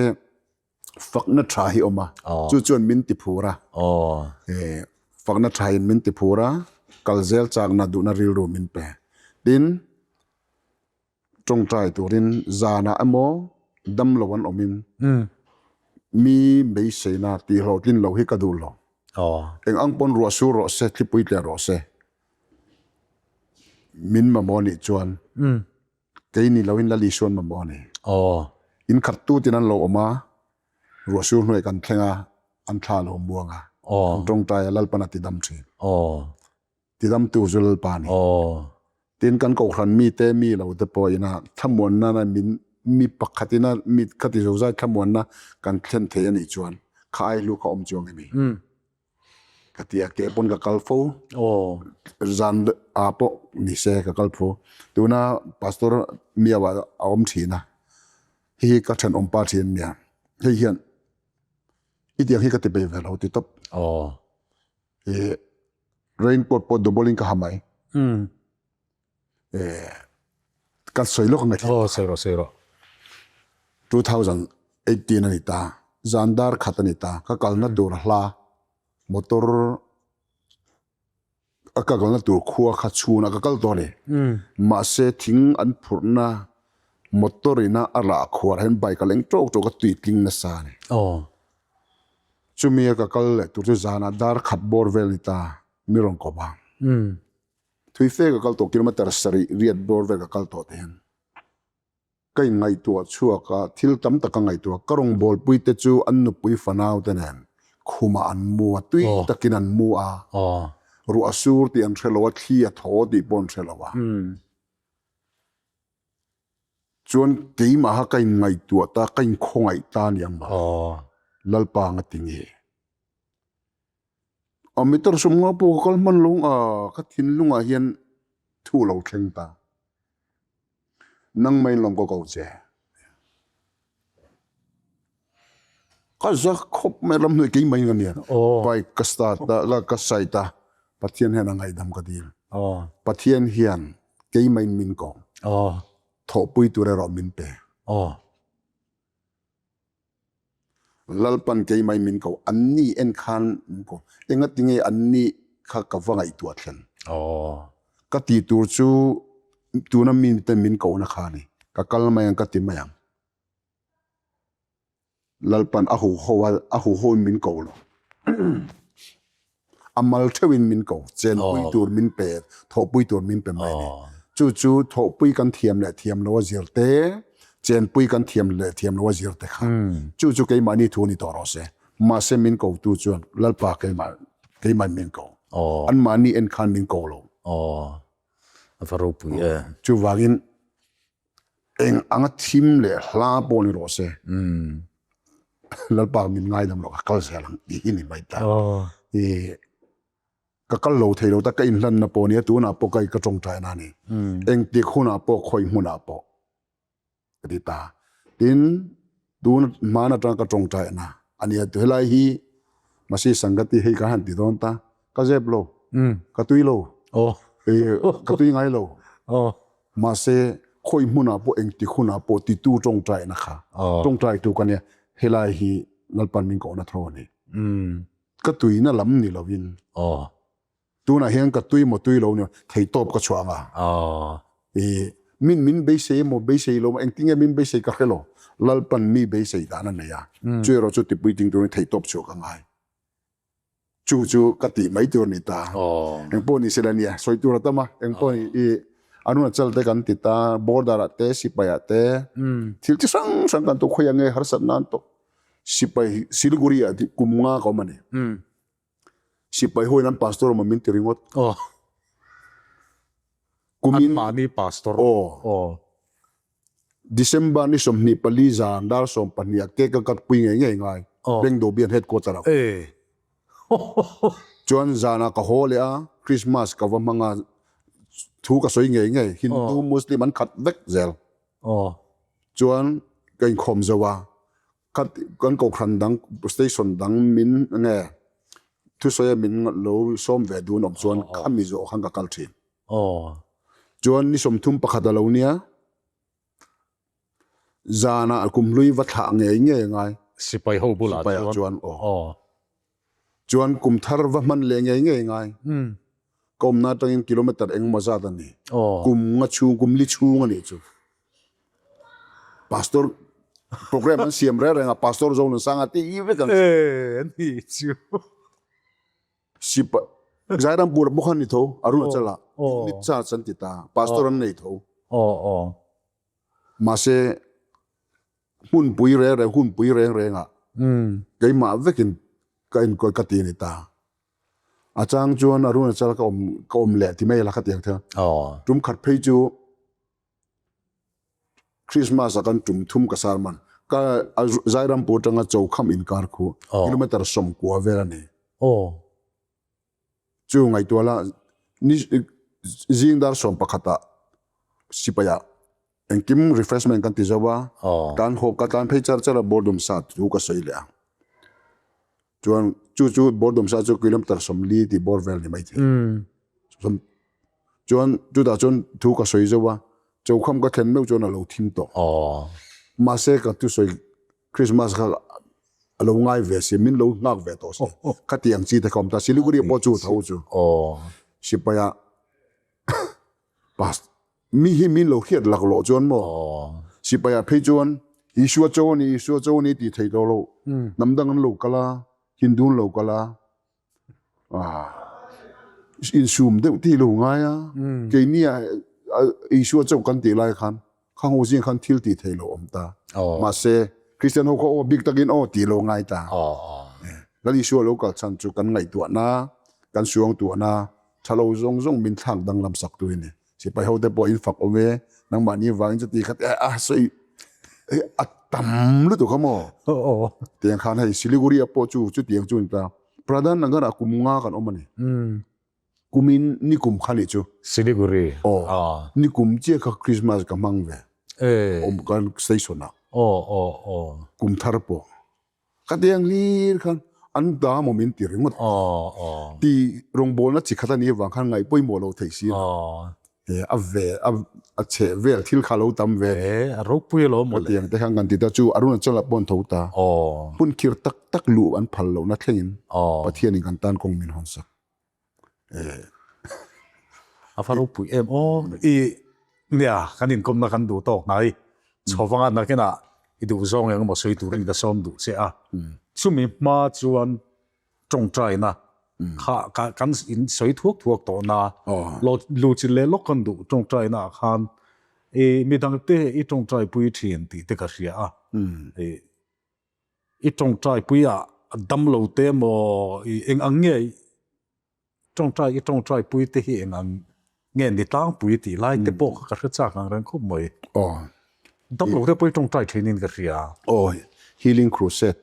fakna tha hi awm a, chu chuan min ti phur a, fakna tha in min ti phur a, kal zel chakna duhna rilru min pe. Tin, Tawngtai turin zanah emaw damlo an awmin mi beiseina tih hlawhtlin loh hi ka duh lo. Eng ang pawn ruah sur rawh se, thlipui tleh rawh se, min mamawh nih chuan kei ni loin Lal Isuan mamawh a ni. In khat tutin an lo awm a, ruah sur hnuai kan thleng a, an thla a lo muang a, kan tawngtai a, Lalpan a ti dam thin. Tidamtu chu Lalpa a ni. Tin, kan kohhran mite mi lo te pawh ina thlamuanna na min mi pakhat ina mi khati zozai thlamuanna kan thlen thei a nih chuan kha ai hlu kha awm chuang i ni. Ka ti a, ke pawn ka kal fo. Zan ah pawh ni se ka kal phu. Tuna Pastor Miau ah a awm thin a, hei hi ka thenawmpa thin nia, hei hian i tiang hi ka ti bei ve lo ti tawp. I raincoat pawh double in ka ha mai. Ka sawi lawk ang e. Aw sawi rawh sawi rawh. 2018 a ni ta, zan dar khat a ni ta, ka kalna tur a hla motor a ka kalna tur khua kha chhunah ka kal tawh a ni. Mahse thing an phurhna motor ina a rah khuar hian bike a leng tawk tawk a tui tling nasa a ni. Chumi a ka kal leh tur chu zanah dar khat bawr vel a ni ta, mi rawn kawp a. Thui fe ka kal tawh kilometer sarih riat bawr vel ka kal tawh te hian ka inngaihtuah chhuak a, thil tam tak ka ngaihtuah. Ka rawngbawlpui te chu an nupui fanau te nen khumah an mu a, tui takin an mu a, ruah a sur tih an hre lo a, thli a thaw tih pawh an hre lo a. Chuan keimaha ka inngaihtuah ta, ka inkhawngaih ta a ni ang maw? Lalpa anga ti nge? A meter sawmnga pawh ka kal hman lo a, ka thinlungah hian thu a lo thleng ta. Nangmah in lawm ka ko che. Ka za khawp mai ramhnuai keimah in ka nia. Bike ka start a, ka site a, Pathian hian a ngaihdam ka dil. Pathian hian keimah in min ko. Thawhpui tur erawh min pe. Lalpan keimah in min ko, anni en khan min ko. Engatinge anni kha ka va ngaihtuah thlen? Ka tih tur chu tuna mite min kohna kha a ni. Ka kal mai ang, ka ti mai ang. Lalpan a huho a, a huho in min ko lo. A mal theuh in min ko, chenpui tur min pe, thawhpui tur min pe mai a ni. Chu chu thawhpui kan thiam leh thiam lo a zir te, chenpui kan thiam leh thiam lo a zir te kha. Chu chu keimahni thu a ni tawh rawh se. Mahse min kotu chuan Lalpa keimah keimah in min ko. Anmahni en khan min ko lo. A va ropui e. Chuvangin Eng anga thim leh hla pawh ni rawh se, Lalpa min ngaidam rawh ka kal zel ang tih hi ni mai ta. I ka kal lo thei lo ta ka inhlanna pawh nia tunah pawh ka ka tawngtaina a ni. Engtik hunah pawh khawi hmunah pawh ka ti ta. Tin tun hman atanga ka tawngtaina a nia helai hi Masi Sangati hei ka han ti dawn ta ka zep lo ka tui lo ka tui ngai lo. Mahse, khawi hmunah pawh engtik hunah pawh titu tawngtaina kha tawngtaitu ka nia, helai hi Lalpan min kohna tho a ni. Ka tuina lam ni lovin tunah hian ka tui maw tui lo ni theihtawp ka chhuah anga i min min beisei emaw beisei lo emaw engtin nge min beisei ka hre lo, Lalpan mi beisei dan a nei a, chu erawh chu tipuiting turin theihtawp chhuah ka ngai. Chu chu ka tih mai tur a ni ta. Engpawh ni se la nia, sawi tur a tam a, engpawh ni i Arunachal te kan ti ta, border ah te, sipai ah te, thil chi hrang hrang kan tuk khawi ang nge harsat nan tawh. Sipai Siliguri ah kum nga ka awm a ni. Sipai ho in an pastor awm a min ti ringawt. Kumin Anmahni pastor. Aw. December ni 24 zan dar 12 ah cake a cut pui ngei ngei ngai Bengdobian headquarter ah. Chuan zan ah ka haw leh a, Christmas ka va hmang a, thu ka sawi ngei ngei, Hindu, Muslim an khat vek zel. Chuan ka inkhawm zo a, khat kan kohhran dang station dang min nge thusawi a min lo sawm ve dun awm chuan khami zawh khan ka kal thin. Chuan ni 31 a lo nia, zanah kumhlui va thlah ngei ngei a ngai. Sipai ho bulah chuan. Sipai chuan aw. Chuan kum thar va hman leh ngei ngei a ngai. Ka awmna atangin kilometer engemaw zat a ni. Kum nga chhung, kum li chhung a nih chu. Pastor program an siam reng reng a, Pastor Zonunsanga tih vek ang. Ee, a nih chu. Sipai Zairampur ah pawh khan ni tho, Arunachal ah unit charge an ti ta, pastor an nei tho. Mahse hmunpui reng reng, hunpui reng reng ah keimah vekin ka enkawl ka ti a ni ta. A chang chuan Arunachal ka awm ka awm leh ti mai la khatiang thil. Tum khat phei chu Christmas a kan tum thum ka sar man. Ka Zairampur tanga Chaukham inkar khu kilometer 90 vel a ni. Chu ngaihtuah la ni zing dar 11 ah sipai ah engkim refreshment kan ti zo a, tlan haw ka tlan phei char char a boardroom sa chu ka sawi leh a. Chuan chu chu boardroom sa chu kilometer 40 tih bawr vel ni maithei. Chuan chutah chuan thu ka sawi zo a, Chaukham ka thlen meuh chuan a lo thim tawh. Mahse ka thusawi Christmas kha a lo ngai ve si, min lo nghak ve tawh si. Khatiang chi te kha awm ta, Siliguri pawh chu tho chu. Sipai ah Past mi hi min lo hriat laklawh chuan maw sipai ah phei chuan Isua cho a ni, Isua cho a ni tih thei tawh lo. Hnam dang an lo kal a, Hindu an lo kal a, insum deuh tih lo ngai a. Keini ah Isua cho kan tih lai khan khang ho zing khan thil tih thei lo awm ta. Mahse Kristian ho kha aw bik takin aw tih lo ngai ta. Lal Isua lo kal chhan chu kan ngaihtuahna, kan suangtuahna Tha lo zawng zawng min thlak danglam sak tu i ni. Sipai ho te pawh in fak awm e, nangmahni vangin chuti khat e a sawi a tam lutuk kha maw? Tiang khan hei Siliguri ah pawh chu chutiang chu a ni ta. Pradhan Nagar ah kum nga kan awm a ni. Kumin nikum kha nih chu. Siliguri. Aw. Nikum chiah kha Christmas ka hmang ve. Awm kan station ah. Kum thar pawh. Ka tiang hlir khan an da maw min ti ringawt. Ti rawngbawlna chi khat a nih avang khan ngaih pawimawh lo theih si lo. A ve a chheh vel thil kha lo tam ve. A ropui alawm mawle. Ka tiang te khan kan ti ta chu Arunachala pawh an tho ta. Hmun khir tak tak luh an phal lohna thlengin Pathianin kan tan kawng min hawnsak. A va ropui em aw. I nia kan inkawmna kan duh tawk hnai chhovanga nakinah i duh zawng eng emaw sawi turin ka sawm duh che a. Chumi hma chuan tawngtaina kha kan in sawi thuak thuak tawh na luchil leh lawk kan duh tawngtaina ah khan i midangte i tawngtaipui thin tih te ka hria a. I tawngtaipui ah damlo te emaw i eng ang nge tawngtai i tawngtaipui te hi eng ang nge ni tlangpui tih lai te pawh kha ka hre chak ang reng khawp mai. Aw. Damlo te pawh i tawngtai thin in ka hria. Aw, Healing Crusade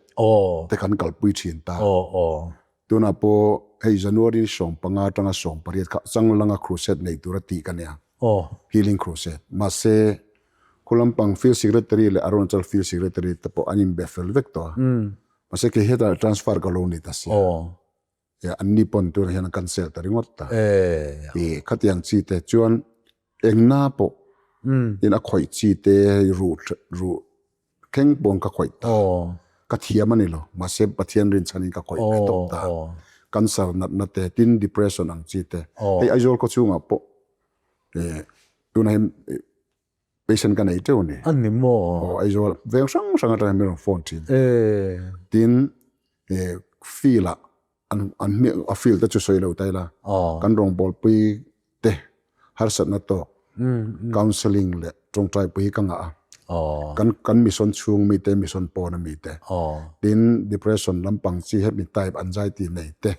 te kan kalpui thin ta. Aw, aw. Tunah pawh hei January 15 atanga 18 kha Changlanga Crusade nei tura tih ka nia. Aw. Healing Crusade. Mahse, khu lampang Field Secretary leh Arunachal Field Secretary te pawh an inbe fel vek tawh a. Mahse kei hetah transfer ka lo ni ta sia. Aw. E anni pawn tunah hian an cancel ta ringawt ta. E. E khatiang chi te chuan engna pawh in a khawih chi te hei ruh ruh Thleng pawn ka khawih ta. Ka thiam a ni lo. Mahse Pathian rinchhanin ka khawih ve tawp ta. Cancer natna te, tin depression ang chi te. Hei Aizawl khaw chhungah pawh tunah hian patient ka nei teuh a ni. A ni maw? Aw Aizawl veng hrang hrang atang hian min rawn phone thin. Tin field ah an an hmel a field te chu sawi lo ta ila kan rawngbawlpui te harsatna tawk counselling leh tawngtaipui hi ka ngah a kan kan mission chhung mi te mission pawn ami te tin depression lampang chi hemi type anxiety nei te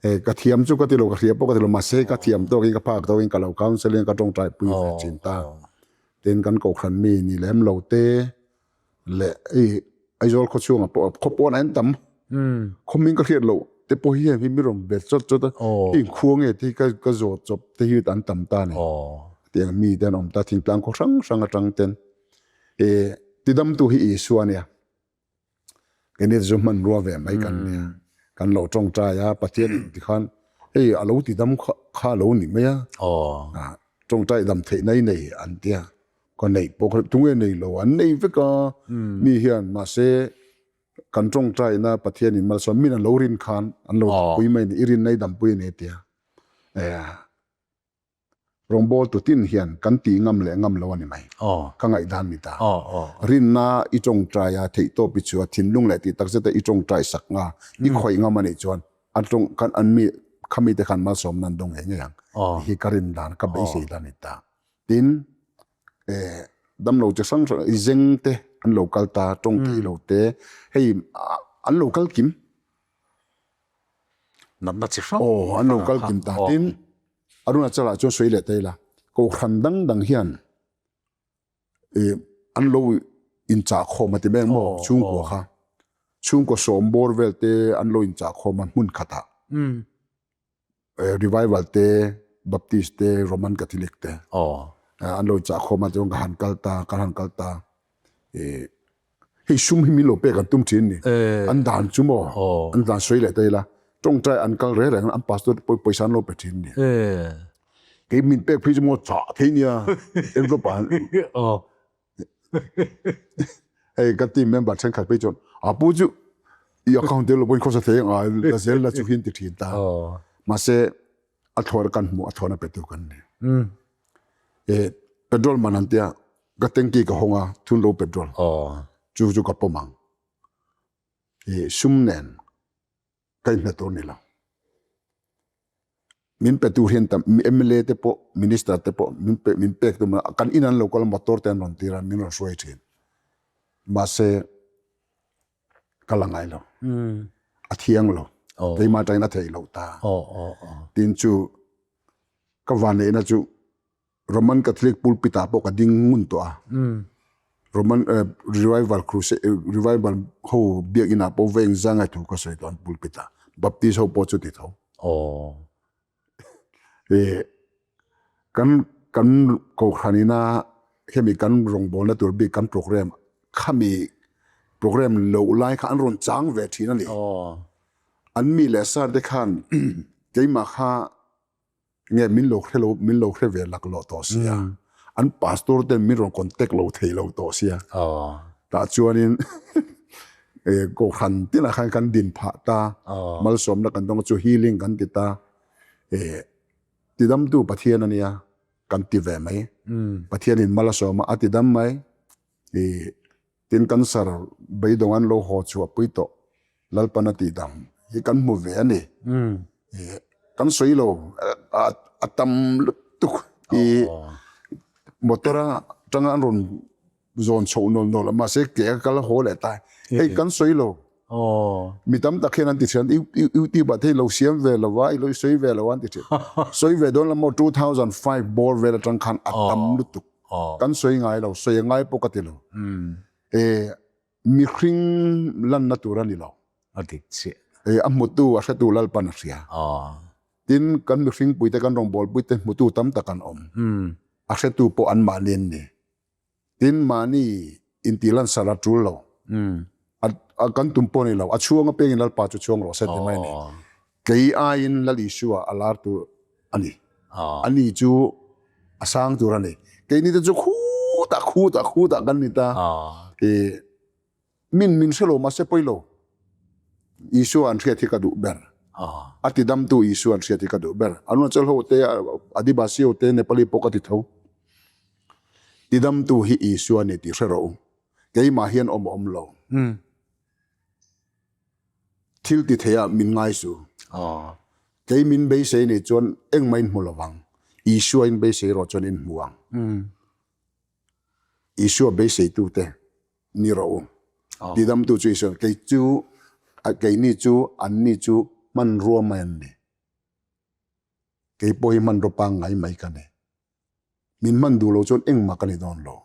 hei ka thiam chu ka ti lo ka hria pawh ka ti lo mahse ka thiam tawkin ka phak tawkin ka lo counselling ka tawngtaipui ve thin ta tin kan kohhran mi ni lem lo te leh hei Aizawl khaw chhungah pawh khaw pawn ah hian tam khaw hming ka hriat loh te pawh hi heng hi mi rawn bet chawt chawt a heng khua nge te hi ka ka zawt chawp te hi an tam ta a ni tiang mi te an awm ta thingtlang khaw hrang hrang atang ten eh tidamtu hi Isua a nia keini te chu hmanrua ve mai kan nia kan lo tawngtai a Pathian in tikhan hei a lo tidam kha kha a lo ni mai a tawngtai dam theihna i nei an tia. Ka neih pawh kha tunge nei lo an nei vek a, mi hian mahse kan tawngtaina Pathian in malsawm min an lo rin khan an lo dampui mai a ni, i rinna i dampui a ni a tia. Rawngbawltu tin hian kan tih ngam leh ngam lo a ni mai, ka ngaihdan ni ta. Rinna i tawngtai a, theihtawp i chu a, thinlung leh tih takzeta i tawngtai sak nga, i khawih ngam a nih chuan a tawng kan an mi khami te khan malsawmna an dawng ngei ngei ang tih hi ka rin dan, ka beisei dan a ni ta. Tin, eh, damlo chi hrang hrang, i zeng te an lo kal ta, tawng thei lo te, hei an lo kal kim. Natna chi hrang Aw, an lo kal kim ta. Tin, Arunachal-ah chuan sawi leh ta ila, Kohhran dang dang hian an lo inchah khawm a ti mai ang maw chhungkua kha. Chhungkua sawm bawr vel te an lo inchah khawm a hmun khatah. Revival te, Baptist te, Roman Catholic te an lo inchah khawm a chuan ka han kal ta, ka han kal ta. Hei sum hi min lo pek an tum thin ni. An dan chu maw an dan sawi leh ta ila tawngtai an kal reng reng an pastor te pawisa an lo pe thin ni. Kei min pek phei chu maw chah thei nia envelope ah hei ka team member thenkhat phei chuan a pu chu i account te lo pawhin khawsa thei ang a la zel la chu hi an ti thin ta. Mahse a thlawr kan hmuh a thlawna pe tu kan ni. Petrol man an tia ka tanki ka hawng a thun lo petrol chu chu ka pawm ang sum nen ka inhne tur ni lo min pe tur hian tam MLA te pawh minister te pawh min pe min pek tum a kan in an lo kal motor te an rawn tir a min rawn hruai thin mahse ka la ngai lo a thiang lo keimah atangin a theih loh ta tin chu ka vanneihna chu Roman Catholic pulpit ah pawh ka ding ngun tawh a. Roman revival crusade revival ho biakinn ah pawh va engzah ngai thu ka sawi tawh an pulpit ah Baptist ho pawh chuti tho. Kan kan kohhran ina hemi kan rawngbawlna tur bik kan program khami program loh lai kha an rawn chang ve thin a ni. An mi leh sar te khan keimah kha nge min lo hre lo min lo hre ve lak lo tawh sia an pastor ten min rawn contact lo thei lo tawh sia tah chuanin kohhran tinah khan kan din phah ta malsawmna kan dawng chu healing kan ti ta tidamtu Pathian ania kan ti ve mai Pathianin mal a sawm a a tidam mai Tin cancer beidawng an lo haw chhuah pui tawh Lalpan a tih dang hi kan hmu ve a ni. Kan sawi lo a tam lutuk i motor a tanga an rawn zawn chhoh nawl nawl a mahse ke a kal haw leh ta hei kan sawi lo. Mi tam tak hian an ti thin YouTube ah te hi lo siam ve lo a i lo sawi ve lo a an ti thin. Sawi ve dawn lam maw 2005 bawr vel atang khan a tam lutuk. Kan sawi ngai lo, sawi a ngai pawh ka ti lo. Mihring lanna tur a ni lo. A dik chiah. A hmutu, a hretu Lalpan a hria. Tin, kan mihring puite, kan rawngbawlpui te hmutu tam tak an awm. A hretu pawh anmahni an ni. Tin, mahni intih lansar a tul lo. A kan tum pawh a ni lo. A chhuang apiangin Lalpa chu chhuang rawh se ti mai a ni. Kei aiin Lal Isua a lar tur a ni. Ani chu a sang tur a ni. Keini te chu khutah khutah khutah kan ni ta. Min min hre lo mahse pawi lo. Isua an hriat hi ka duh ber. A tidamtu Isua an hriat hi ka duh ber. Arunachal ho te, Adivasi ho te, Nepali pawh ka ti tho. Tidamtu hi Isua a ni tih hre rawh u. Keimah hian awm a awm lo. Thil ti theiah min ngai su. Kei min beisei nih chuan engmah in hmu lovang. Isua in beisei rawh chuan in hmu ang. Isua beiseitute ni rawh u. Tidamtu chu Isua, kei chu, keini chu, anni chu hmanrua mai an ni. Kei pawh hi hmanraw pangngai mai ka ni. Min hman duh lo chuan engmah ka ni dawn lo.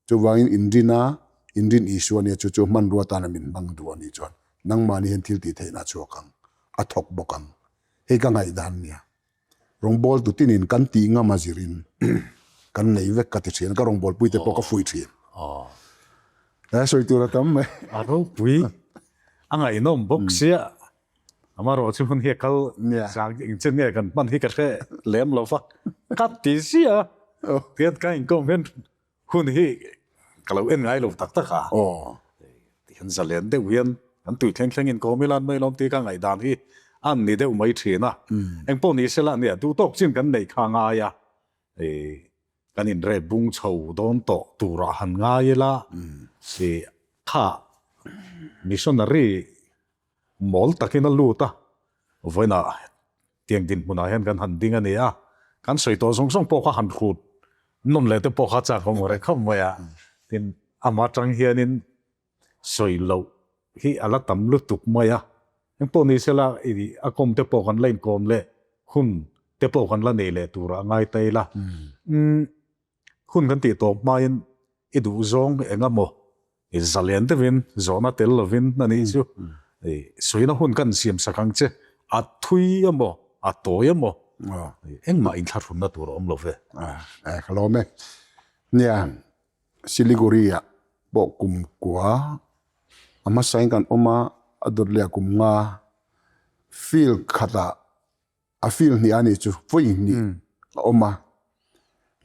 Chuvangin inrin a, inrin Isua nia chu chu hmanrua tana min hmang duh a nih chuan nangmahni hian thil tih theihna a chhuak ang, a thawk bawk ang. Hei ka ngaihdan nia. Rawngbawltu tinin kan tih ngam a zirin kan nei vek ka ti thin a, ka rawngbawlpui te pawh ka fuih thin. He sawi tur a tam mai. A ropui a ngaihnawm bawk sia, amarawh chu hun hi a kal chang engchen nge kan hman hi ka hre lem lo va, ka ti sia tihian ka inkawm hian Hun hi ka lo en ngai lo tak tak a. Tihian zalen deuh hian kan tui thleng thleng in kawm ila an mai lawm tih ka ngaihdan hi an ni deuh mai thin a. Engpawh ni sela nia duh tawk chin kan neih kha ngai a, kan inrep bung chho dawn tawh turah han ngai ila, kha missionary mawl takin a lut a, vawiinah tiang dinhmunah hian kan han ding a ni a, kan sawi tawh zawng zawng pawh kha han hrut nawn leh te pawh kha chak awm reng khawp mai a, tin amah atang hianin sawi loh hi a la tam lutuk mai a. Engpawh ni sela i a kawm te pawh kan la inkawm leh hun te pawh kan la nei leh turah a ngai ta ila. Hun kan tih tawp hmain i duhzawng eng emaw i zalen deuhin zawhna tel lovin a nih chu i sawina hun kan siam sak ang che. A thui emaw a tawi emaw engmah inthlahrunna tur a awm lo ve. Ka lawm e. Nia, Siliguri-ah pawh kum kua a hmasain kan awm a, a dawt leh a kum nga field khatah a field hnih a nih chu vawi hnih a awm a,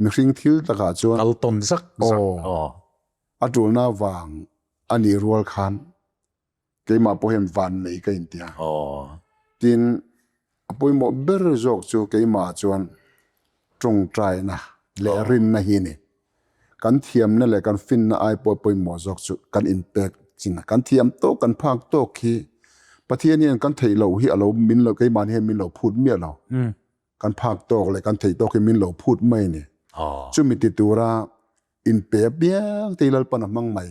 mihring thil takah chuan kal tawn zak zak aw a tulna vang a nih rual khan keimah pawh hian van nei ka inti a, tin a pawimawh ber zawk chu keimah chuan tawngtaina leh rinna hi a ni. Kan thiamna leh kan finna ai pawh pawimawh zawk chu kan inpek chin a, kan thiam tawk kan phak tawk hi Pathian hian kan theih loh hi a lo min lo keimahni hian min lo phut miah lo. Kan phak tawk leh kan theih tawk hi min lo phut mai a ni. Chumi ti tura inpe apiang te hi Lalpan a hmang mai.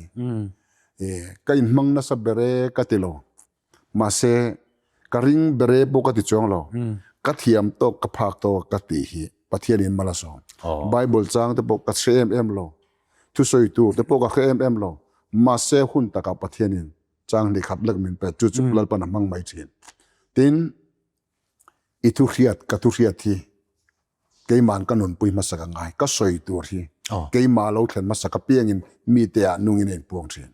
Ka inhmang nasa ber e ka ti lo. Mahse, ka ring ber e pawh ka ti chuang lo. Ka thiam tawk, ka phak tawk ka tih hi Pathianin mal a sawm. Bible chang te pawh ka hre em em lo. Thusawi tur te pawh ka hre em em lo. Mahse, hun takah Pathianin chang hnih khat lek min pe. Chu chu Lalpan a hmang mai thin. Tin, i thu hriat, ka thu hriat hi keima'n ka nunpui hmasa ka ngai. Ka sawi tur hi keimah lo thlen hmasa ka piangin mite ah nungin a inpuang thin.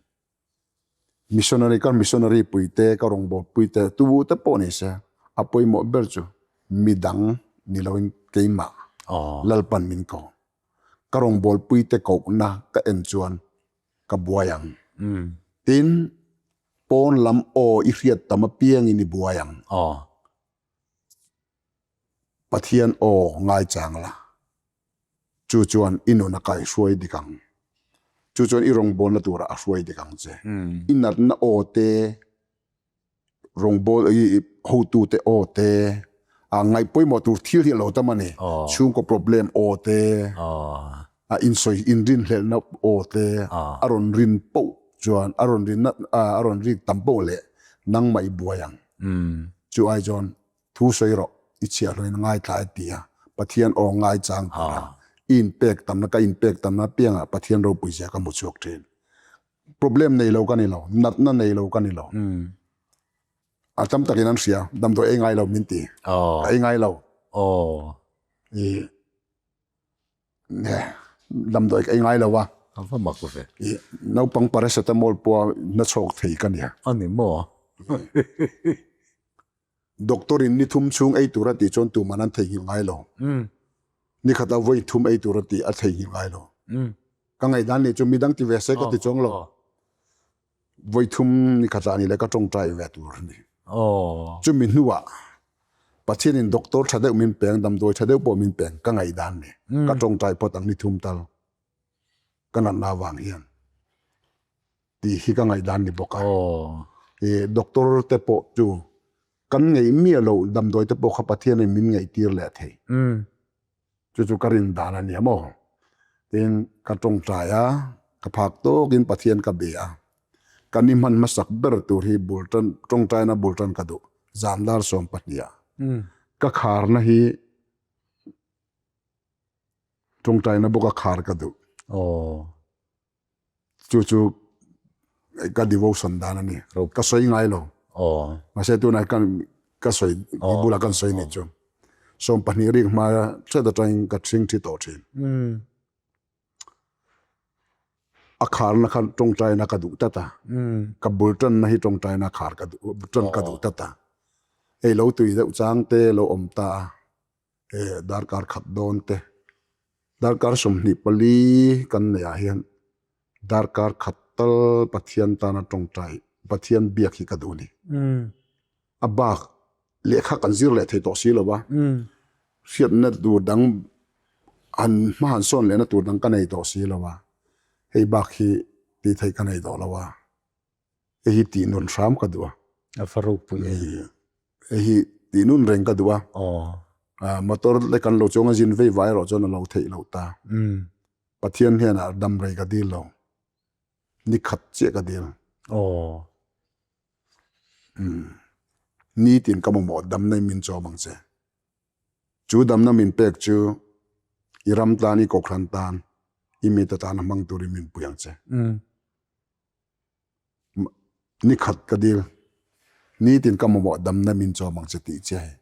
Missionary ka missionary pui te ka rawngbawlpui te tu te pawh ni se a pawimawh ber chu midang ni loin keimah Lalpan min ko. Ka rawngbawlpui te kohna ka en chuan ka buai ang. Tin, pawn lam aw i hriat tam apiangin i buai ang. Pathian aw ngaichang la. Chu chuan i nun a kaihruai dik ang. Chu chuan i rawngbawlna turah a hruai dik ang che. I natna aw te, rawngbâwl i hotute aw te, a ngaih pawimawh tur thil hi a lo tam a ni. Chhungkaw problem aw te, a insawi inrinhlelhna aw te a rawn rin poh chuan a rawn rinna a rawn rik tam poh leh nangmah i buai ang. Chu ai chuan Thu sawi rawh, i chhiahhlawin a ngaithla e ti a, Pathian aw ngaichang tura i inpek tamna, ka inpek tamna apiangah Pathian ropui zia ka hmu chhuak thin. Problem nei lo ka ni lo, natna nei lo ka ni lo. A tam takin an hria, damdawi ei ngai lo min ti, ka ei ngai lo. I damdawi ka ei ngai lo a. A va mak ve. I naupang paracetamol pawha na chhawk thei ka nia. A ni maw? Doctor in ni thum chhung ei tur a tih chuan tuman an theihnghilh ngai lo. Ni khat a vawi thum ei tur a tih a theihnghilh ngai lo. Ka ngaihdan nih chu midang ti ve se ka ti chuang lo. Vawi thum ni khat ah ni le ka tawngtai ve tur a ni. Chumi hnuah Pathian in doctor tha deuh min peng, damdawi tha deuh pawh min peng ka ngaihdan ni. Ka tawngtai phawt ang ni thum tal ka natna avang hian. Tih hi ka ngaihdan ni bawk a. I doctor te pawh chu kan ngeih miah loh damdawi te pawh kha Pathian in min ngeih tir leh thei. Chu chu ka rin dan a nia maw. Tin ka tawngtai a, ka phak tawkin Pathian ka be a. Kan i hman hmasak ber tur hi bul tan tawngtaina bul tan ka duh zan dar 12 ah. Ka kharna hi tawngtaina bawka khar ka duh. Chu chu ka devotion dan a ni. Ka sawi ngai lo. Mahse tunah kan ka sawi i bulah kan sawi nih chu. 20 rik hma hret atangin ka thing thi tawh thin. A kharna kha tawngtaina ka duh tlat a. Ka bul tanna hi tawngtaina khar ka duh tan ka duh tlat a. Hei lo tui deuh chang te lo awm ta a. Darkar khat dawn te, darkar 24 kan neih ah hian darkar khat tal Pathian tana tawngtai, Pathian biak hi ka duh a ni. A bak lehkha kan zir leh thei tawh si lo va, hriatna tur dang han hma han sawn lehna tur dang ka nei tawh si lo va, hei bak hi tih theih ka nei tawh lo a. Hei hi tih nun hram ka duh a. A va ropui e. Hei hi tih nun reng ka duh a. Motor te kan lo chuang a zin vei vai erawh chuan a lo theih loh ta. Pathian hnenah dam rei ka dil lo. Ni khat chiah ka dil. Nitin ka mamawh damna in min chawm ang che. Chu damna min pek chu i ram tan, i kohhran tan, i mite tana hmang turin min pui ang che. Ni khat ka dil. Nitin ka mamawh damna min chawm ang che tih che hei.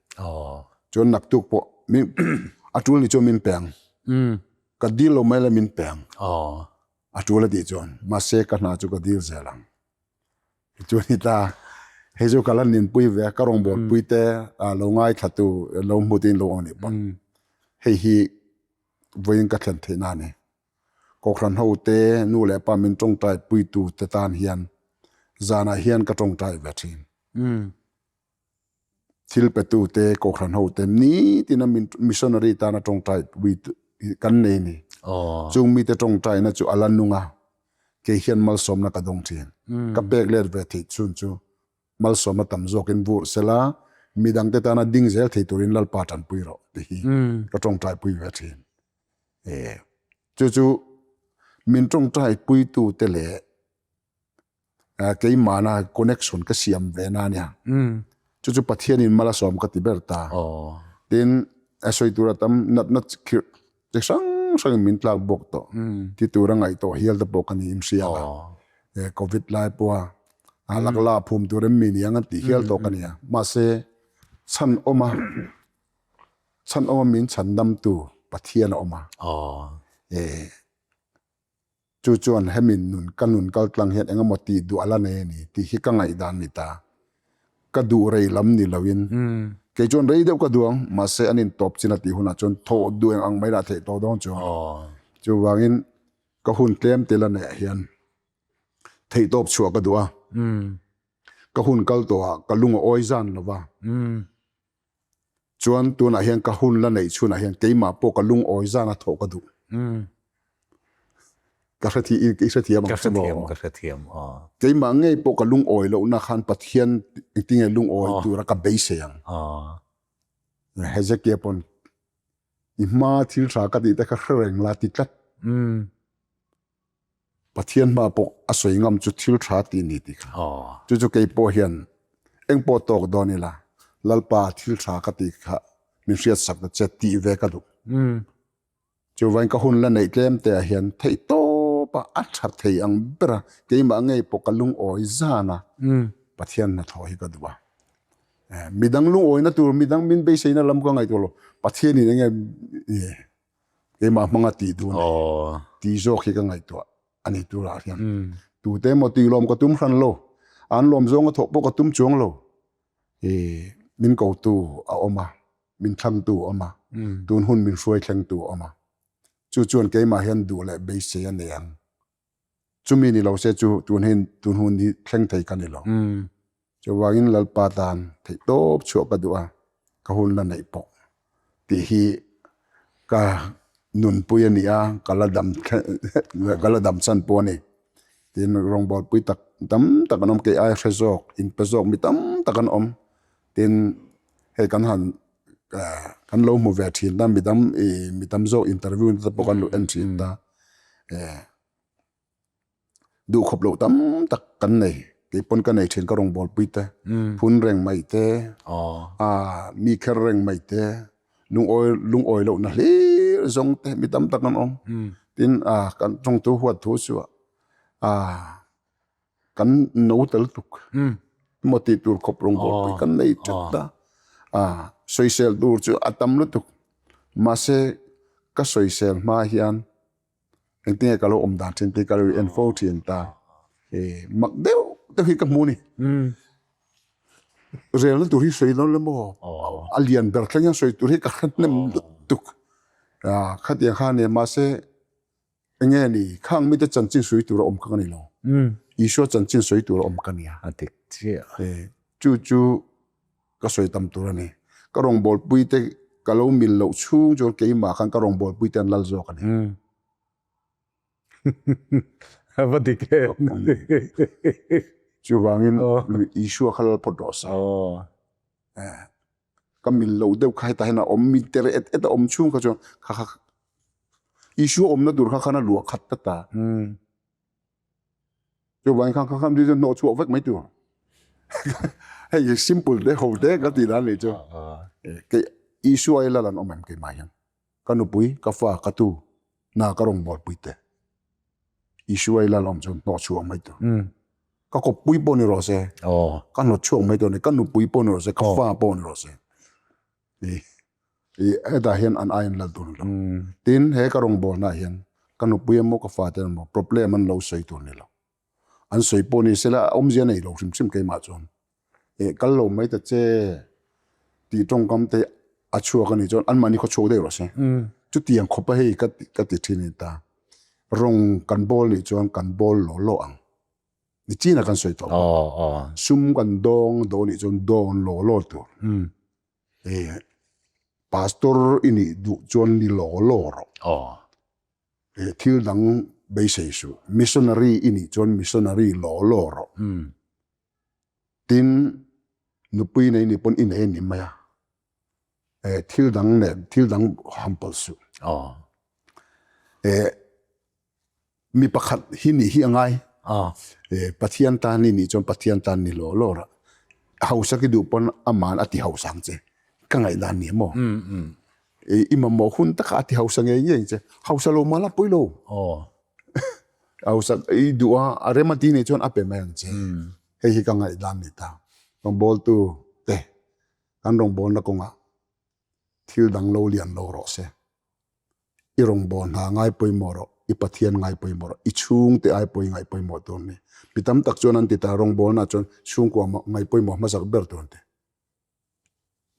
Chuan naktuk pawh min a tul ni chuan min pe ang. Ka dil lo mai la min pe ang. A tul a tih chuan mahse ka hna chu ka dil zel ang. Chuan i ta hei chu ka la ninpui ve a, ka rawngbawlpui te lo ngaithlatu lo hmu te in lo awm nih pawn hei hi vawiin ka thlen theihna a ni. Kohhran ho te nu leh pa min tawngtai puitu te tan hian zanah hian ka tawngtai ve thin. Thil petu te kohhran ho te nitin a min missionary tana tawngtai pui kan nei a ni. Chung mite tawngtaina chu a la nung a, kei hian malsawmna ka dawng thin. Ka pek let ve theih chhun chu malsawmna tam zawkin vur sela, midangte tana ding zel thei turin Lalpa tanpui rawh tih hi ka tawngtai pui ve thin. Chu chu min tawngtai puitu te leh keimahna connection ka siam ve na ania. Chu chu Pathianin mal a sawm ka ti ber ta. Tin, a sawi tura tam natna khirh chi hrang hrangin min tlak bawk tawh. Ti tura ngaih tawh hial te pawh ka niin hria a. Covid lai pawha a lakla phum tur em mi niang an tih hial tawh ka nia. Mahse, chhan awma chhan awma min chhan damtu Pathian a awm a. Chu chuan hemi nun ka nun kal tlang hian eng emaw tih duh a la nei a ni tih hi ka ngaihdan ni ta. Ka duh rei lam ni loin kei chuan rei deuh ka duh ang, mahse an intawp chin a tih hunah chuan thawh duh eng ang mai lah theih tawh dawn chuang. Chuvangin ka hun tlem te la neih ah hian theihtawp chhuah ka duh a, ka hun kal tawhah ka lung a awi zan lo va. Chuan tunah hian ka hun la neih chhunah hian keimah pawh ka lungawi zan a thawh ka duh. Ka hrethi i hrethiam ang che maw? Ka hrethiam, aw. Keimah ngei pawh ka lungawi lohna khan Pathian engtinge lungawi tura ka beisei ang. Hezekia pawn i hma thil tha ka tih te kha hre reng la ti tlat. Pathian hma pawh a sawi ngam chu thil tha tih ni tih kha. Chu chu kei pawh hian eng pawh tawk dawn ila Lalpa thil tha ka tih kha min hriat sak ta che tih ve ka duh. Chuvain ka hun la neih tlem te ah hian theih tawp a a tha thei ang ber a keimah ngei pawh ka lungawi zan a Pathian hnathawh hi ka duh a. Midang lungawina tur midang min beiseina lam ka ngaihtuah lo Pathianin enge keimah hmanga tih duh a ni tih zawk hi ka ngaihtuah a ni turah hian tute emaw tih lawm ka tum hran lo an lawm zawnga thawh pawh ka tum chuang lo i min kotu a awm a min thlangtu a awm a tun hun min hruai thlengtu a awm a chu chuan keimah hian duh leh beisei a nei ang. Chumi ni lo se chu tun hi tun hun hi thleng thei ka ni lo. Chuvangin Lalpa tan theih tawp chhuah ka duh a, ka hun la neih pawh tih hi ka nunpui a ni a, ka la dam ka la dam chhan pawh a ni. Tin, rawngbawlpui tak tam tak an awm, kei ai hre zawk, inpe zawk mi tam tak an awm. Tin, hei kan han kan lo hmu ve thin ta, midang ih mi tam zawk interview te pawh kan lo en thin ta. Duhkhawp loh tam tak kan nei, kei pawn ka nei thin ka rawngbawlpui te, phun reng mai te, mi kher reng mai te, lungawi lungawi lohna hlir zawng te mi tam tak an awm. Tin, kan tawngtu huat thu chu kan no tel tuk emaw tih tur khawp rawngbawlpui kan nei tlat a, sawisel tur chu a tam lutuk mahse ka sawisel hma hian Engtinge ka lo awm dan thin tih ka lo en fo thin ta. E mak deuh deuh hi ka hmu ni. Relna tur hi sawi lo le maw? A lian ber thleng hian sawi tur hi ka hre hnem lutuk. Khatiang kha nia mahse enge ni khang mite chanchin sawi tur a awm kha ka ni lo. Isua chanchin sawi tur a awm ka nia. A dik chiah. Chu chu ka sawi tam tur a ni. Ka rawngbawlpui te ka lo mil loh chhung chuan keimah khan ka rawngbawlpui te an lal zawk a ni. A va dik em. Chuvangin Isua kha lal phawt rawh se. Ka mil loh deuh kha hetah hian a awm, mi ter et et a awm chhung kha chuan kha kha Isua awmna tur kha khan a luah khat ta ta. Chuvangin kha kha kha hnawh chhuah vek mai tur. Hei simple te ho te ka ti dan ni chu. Ke Isua i lal an awm em keimah hian. Ka nupui, ka fa, ka tu, na ka rawngbâwl pui te. Isua i lal awm chuan hnawh chhuak mai tur. Ka kawppui pawh ni rawh se, ka hnawt chhuak mai tur a ni. Ka nupui pawh ni rawh se, ka fa pawh ni rawh se. Hetah hian an aiin lal tur ni lo. Tin, he ka rawngbâwlnaah hian ka nupui emaw ka fate emaw problem an lo sawi tur ni lo. An sawi pawh ni sela awmzia nei lo hrim hrim keimah chuan eh kal lo mai ta che tih tawngkam te a chhuak a nih chuan anmahni khaw chhuak daih rawh se. Chutiang khawp a hei ka ka ti thin a ni ta. Rawng kan bawl nih chuan kan bawl law law ang. Ni chin a kan sawi tawh bawk. Sum kan dawng dawn nih chuan dawn law law tur. Eh pastor i nih duh chuan ni law law rawh. Thil dang beisei suh. Missionary i nih chuan missionary law law rawh. Tin, nupui nei nih pawn i nei a ni mai a. Thil dang nen thil dang hampal suh. Mi pakhat hi nih hi a ngai. Pathian tan i nih chuan Pathian tan ni law law rawh. Hausa ki duh pawn aman a ti hausa ang che. Ka ngaihdan ni maw? I mamawh hun taka a ti hausa ngei ngei ang che. Hausa lo mah la pawi lo. Hausa i duh a, a rem a ti nei chuan a pe mai ang che. Hei hi ka ngaihdan ni ta. Rawngbawltu te kan rawngbawlna kawngah thil dang lo lian lo rawh se. I rawngbâwl hna ngai pawimawh rawh, i Pathian ngai pawimawh rawh, i chhungte ai pawi ngaih pawimawh tur a ni. Mi tam tak chuan an ti ta, rawngbâwlnaah chuan chhungkua ngaih pawimawh hmasak ber tur an ti.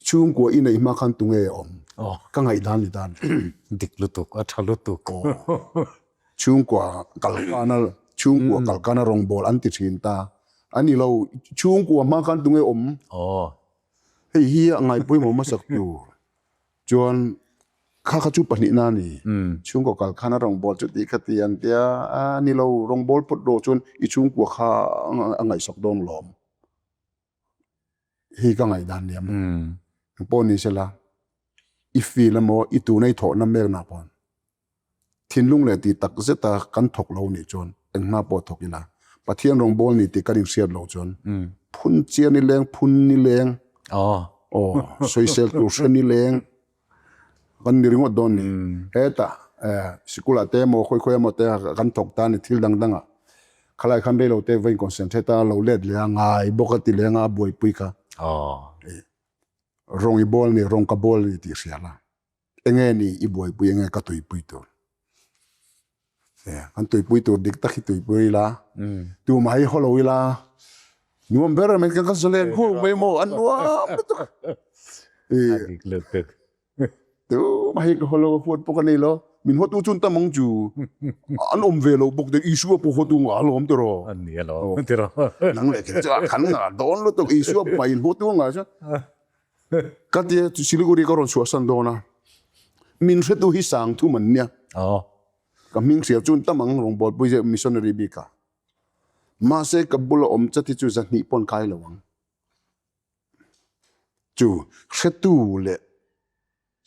Chhungkua i neih hma khan tunge awm? Ka ngaihdan ni ta. Dik lutuk, a tha lutuk. Chhungkua kalkana, chhungkua kalkana rawngbâwl an ti thin ta. A ni lo, chhungkua hma khan tunge awm? Hei hi a ngaih pawimawh hmasak tur. Chuan kha kha chu pahnihna a ni. Chhungkaw kal khan a rawngbâwl chu tih kha ti an tia, a ni lo, rawngbâwl phawt rawh chuan i chhungkua kha a ngaihsak dawn lawm. Hei ka ngaihdan nia maw. Engpawh ni sela, i feel emaw i tuna i thawhna mekna pawn thinlung leh tih tak zeta kan thawk lo nih chuan eng hna pawh thawk ila Pathian rawngbâwl ni tih kan inhriat loh chuan phun chiar ni leng, phun ni leng, aw sawisel tur hre ni leng kan ni ringawt dawn ni. Hetah sikul ah te emaw khawi khawi emaw te kan thawk ta ni thil dang dang ah khalai khan reilo te va in concentrate a lo let leh a ngai bawk a ti leng a a buaipui kha rawng i bawl ni rawng ka bawl ni tih hria la. Enge ni i buaipui enge ka tuipui tur? Kan tuipui tur dik tak hi tuipui ila, tumah hi haw lo ila, nuam ber mai kan zalen huk mai maw an nuam lutuk. Tumah hi ka haw lo a huat pawh ka nei lo, min hawtu chu an tam ang chu, an awm ve lo bawk te Isua pawh hawtu ngah alawm tiraw. An ni alawm tiraw. Nang leh kher chu a khan ngah dawn lutuk Isua pawh in hawtu ngah chuan. Ka tia chu Siliguri ka rawn chhuahsan dawn a, min hretu hi sang thum an nia. Ka hming hria chu an tam ang rawngbawlpui zeuh missionary bik a. Mahse ka bula awm chat hi chu zahnih pawn kai lo ang. Chu hretu leh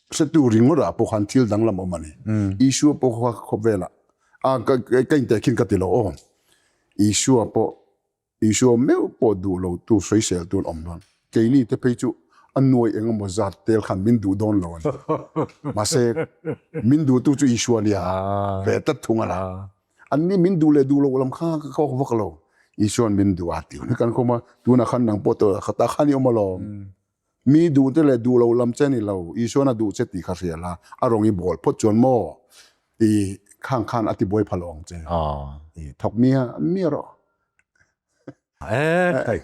hretu ringawt ah pawh khan thil danglam awm a ni. Isua pawh kha khawvelah a ka intehkhin ka ti lo aw. Isua pawh Isua meuh pawh duh lo tu sawisel tu an awm dawn. Keini te phei chu a nuai eng emaw zat tel khan min duh dawn lo a ni. Mahse, min duhtu chu Isua nia ve tlat thung a la. Anni min duh leh duh loh lam kha ka kawk vak lo. Isua'n min duh a ti hun hi kan khum a, tunah khan nang pawh tawh khatah khan i awm alawm. Mi duh te leh duh loh lam che ni lo, Isua'n a duh che tih kha hria la, a rawng i bawl phawt chuan maw i khang khan a ti buai pha lo ang che. I thawk mia mia rawh. E thei,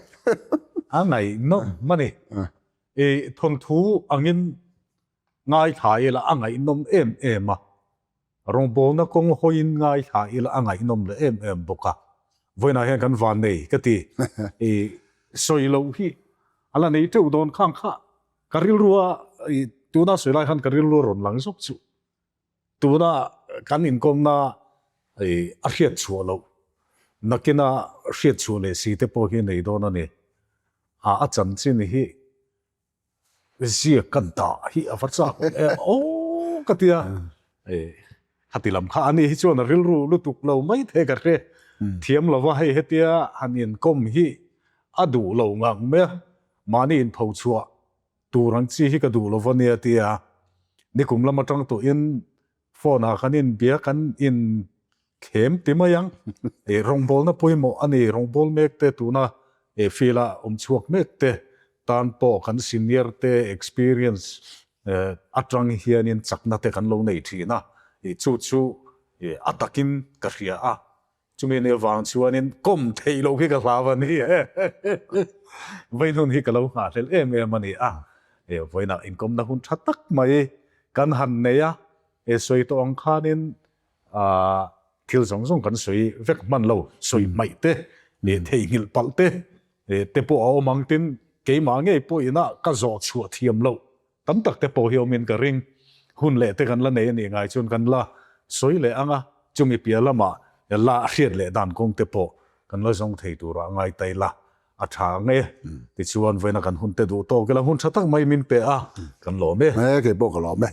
a ngaihnawm a ni. I thawnthu angin ngaithla ila a ngaihnawm em em a. Rawngbawlna kawng hawiin ngaithla ila a ngaihnawm leh em em bawk a. Vawiinah hian kan van nei ka ti. I sawi loh hi a la nei teuh dawn khang kha ka rilrua i tuna sawi lai khan ka rilru a rawn lang zawk chu. Tuna kan inkawmna i a hriat chhuah loh nakina hriat chhuah leh si te pawh hi nei dawn a ni. A chanchin hi Ziak ka dah hi a va chak awm em aw ka ti a, khati lam kha ani hi chuan a rilru lutuk lo mai thei ka hre thiam lo va, hei hetia han inkawm hi a duh lo ngang mai a. Mahni inpho chhuah tur ang chi hi ka duh lo va nia tia nikum lam atang tawhin phone ah kan inbia kan inkhem ti mai ang. Ih rawngbawlna pawimawh a ni, rawngbâwl mek te tuna ih field ah awm chhuak mek te tan pawh kan senior te experience atang hianin chakna te kan lo nei thin a, ih chu chu ih a takin ka hria a. Chumi ni avang chuanin kawm theih loh hi ka hlau a ni. Vawiin hun hi ka lo nghahhlelh em em a ni a. Vawiinah inkawmna hun tha tak mai kan han nei a, sawi tawh ang khanin thil zawng zawng kan sawi vek hman lo, sawi hmaih te, theihnghilh palh te te pawh a awm ang tin keimah ngei pawhin a ka zawh chhuah thiam loh Tam tak te pawh hi awmin ka ring. Hun leh te kan la nei a nih ngai chuan kan la sawi leh ang a, chumi piah lamah la hriat leh dan kawng te pawh kan la zawng thei turah ngai ta ila a tha ang e. Tichuan vawiina kan hun te duh tawk ila hun tha tak mai min pe a, kan lawm e. He kei pawh ka lawm e.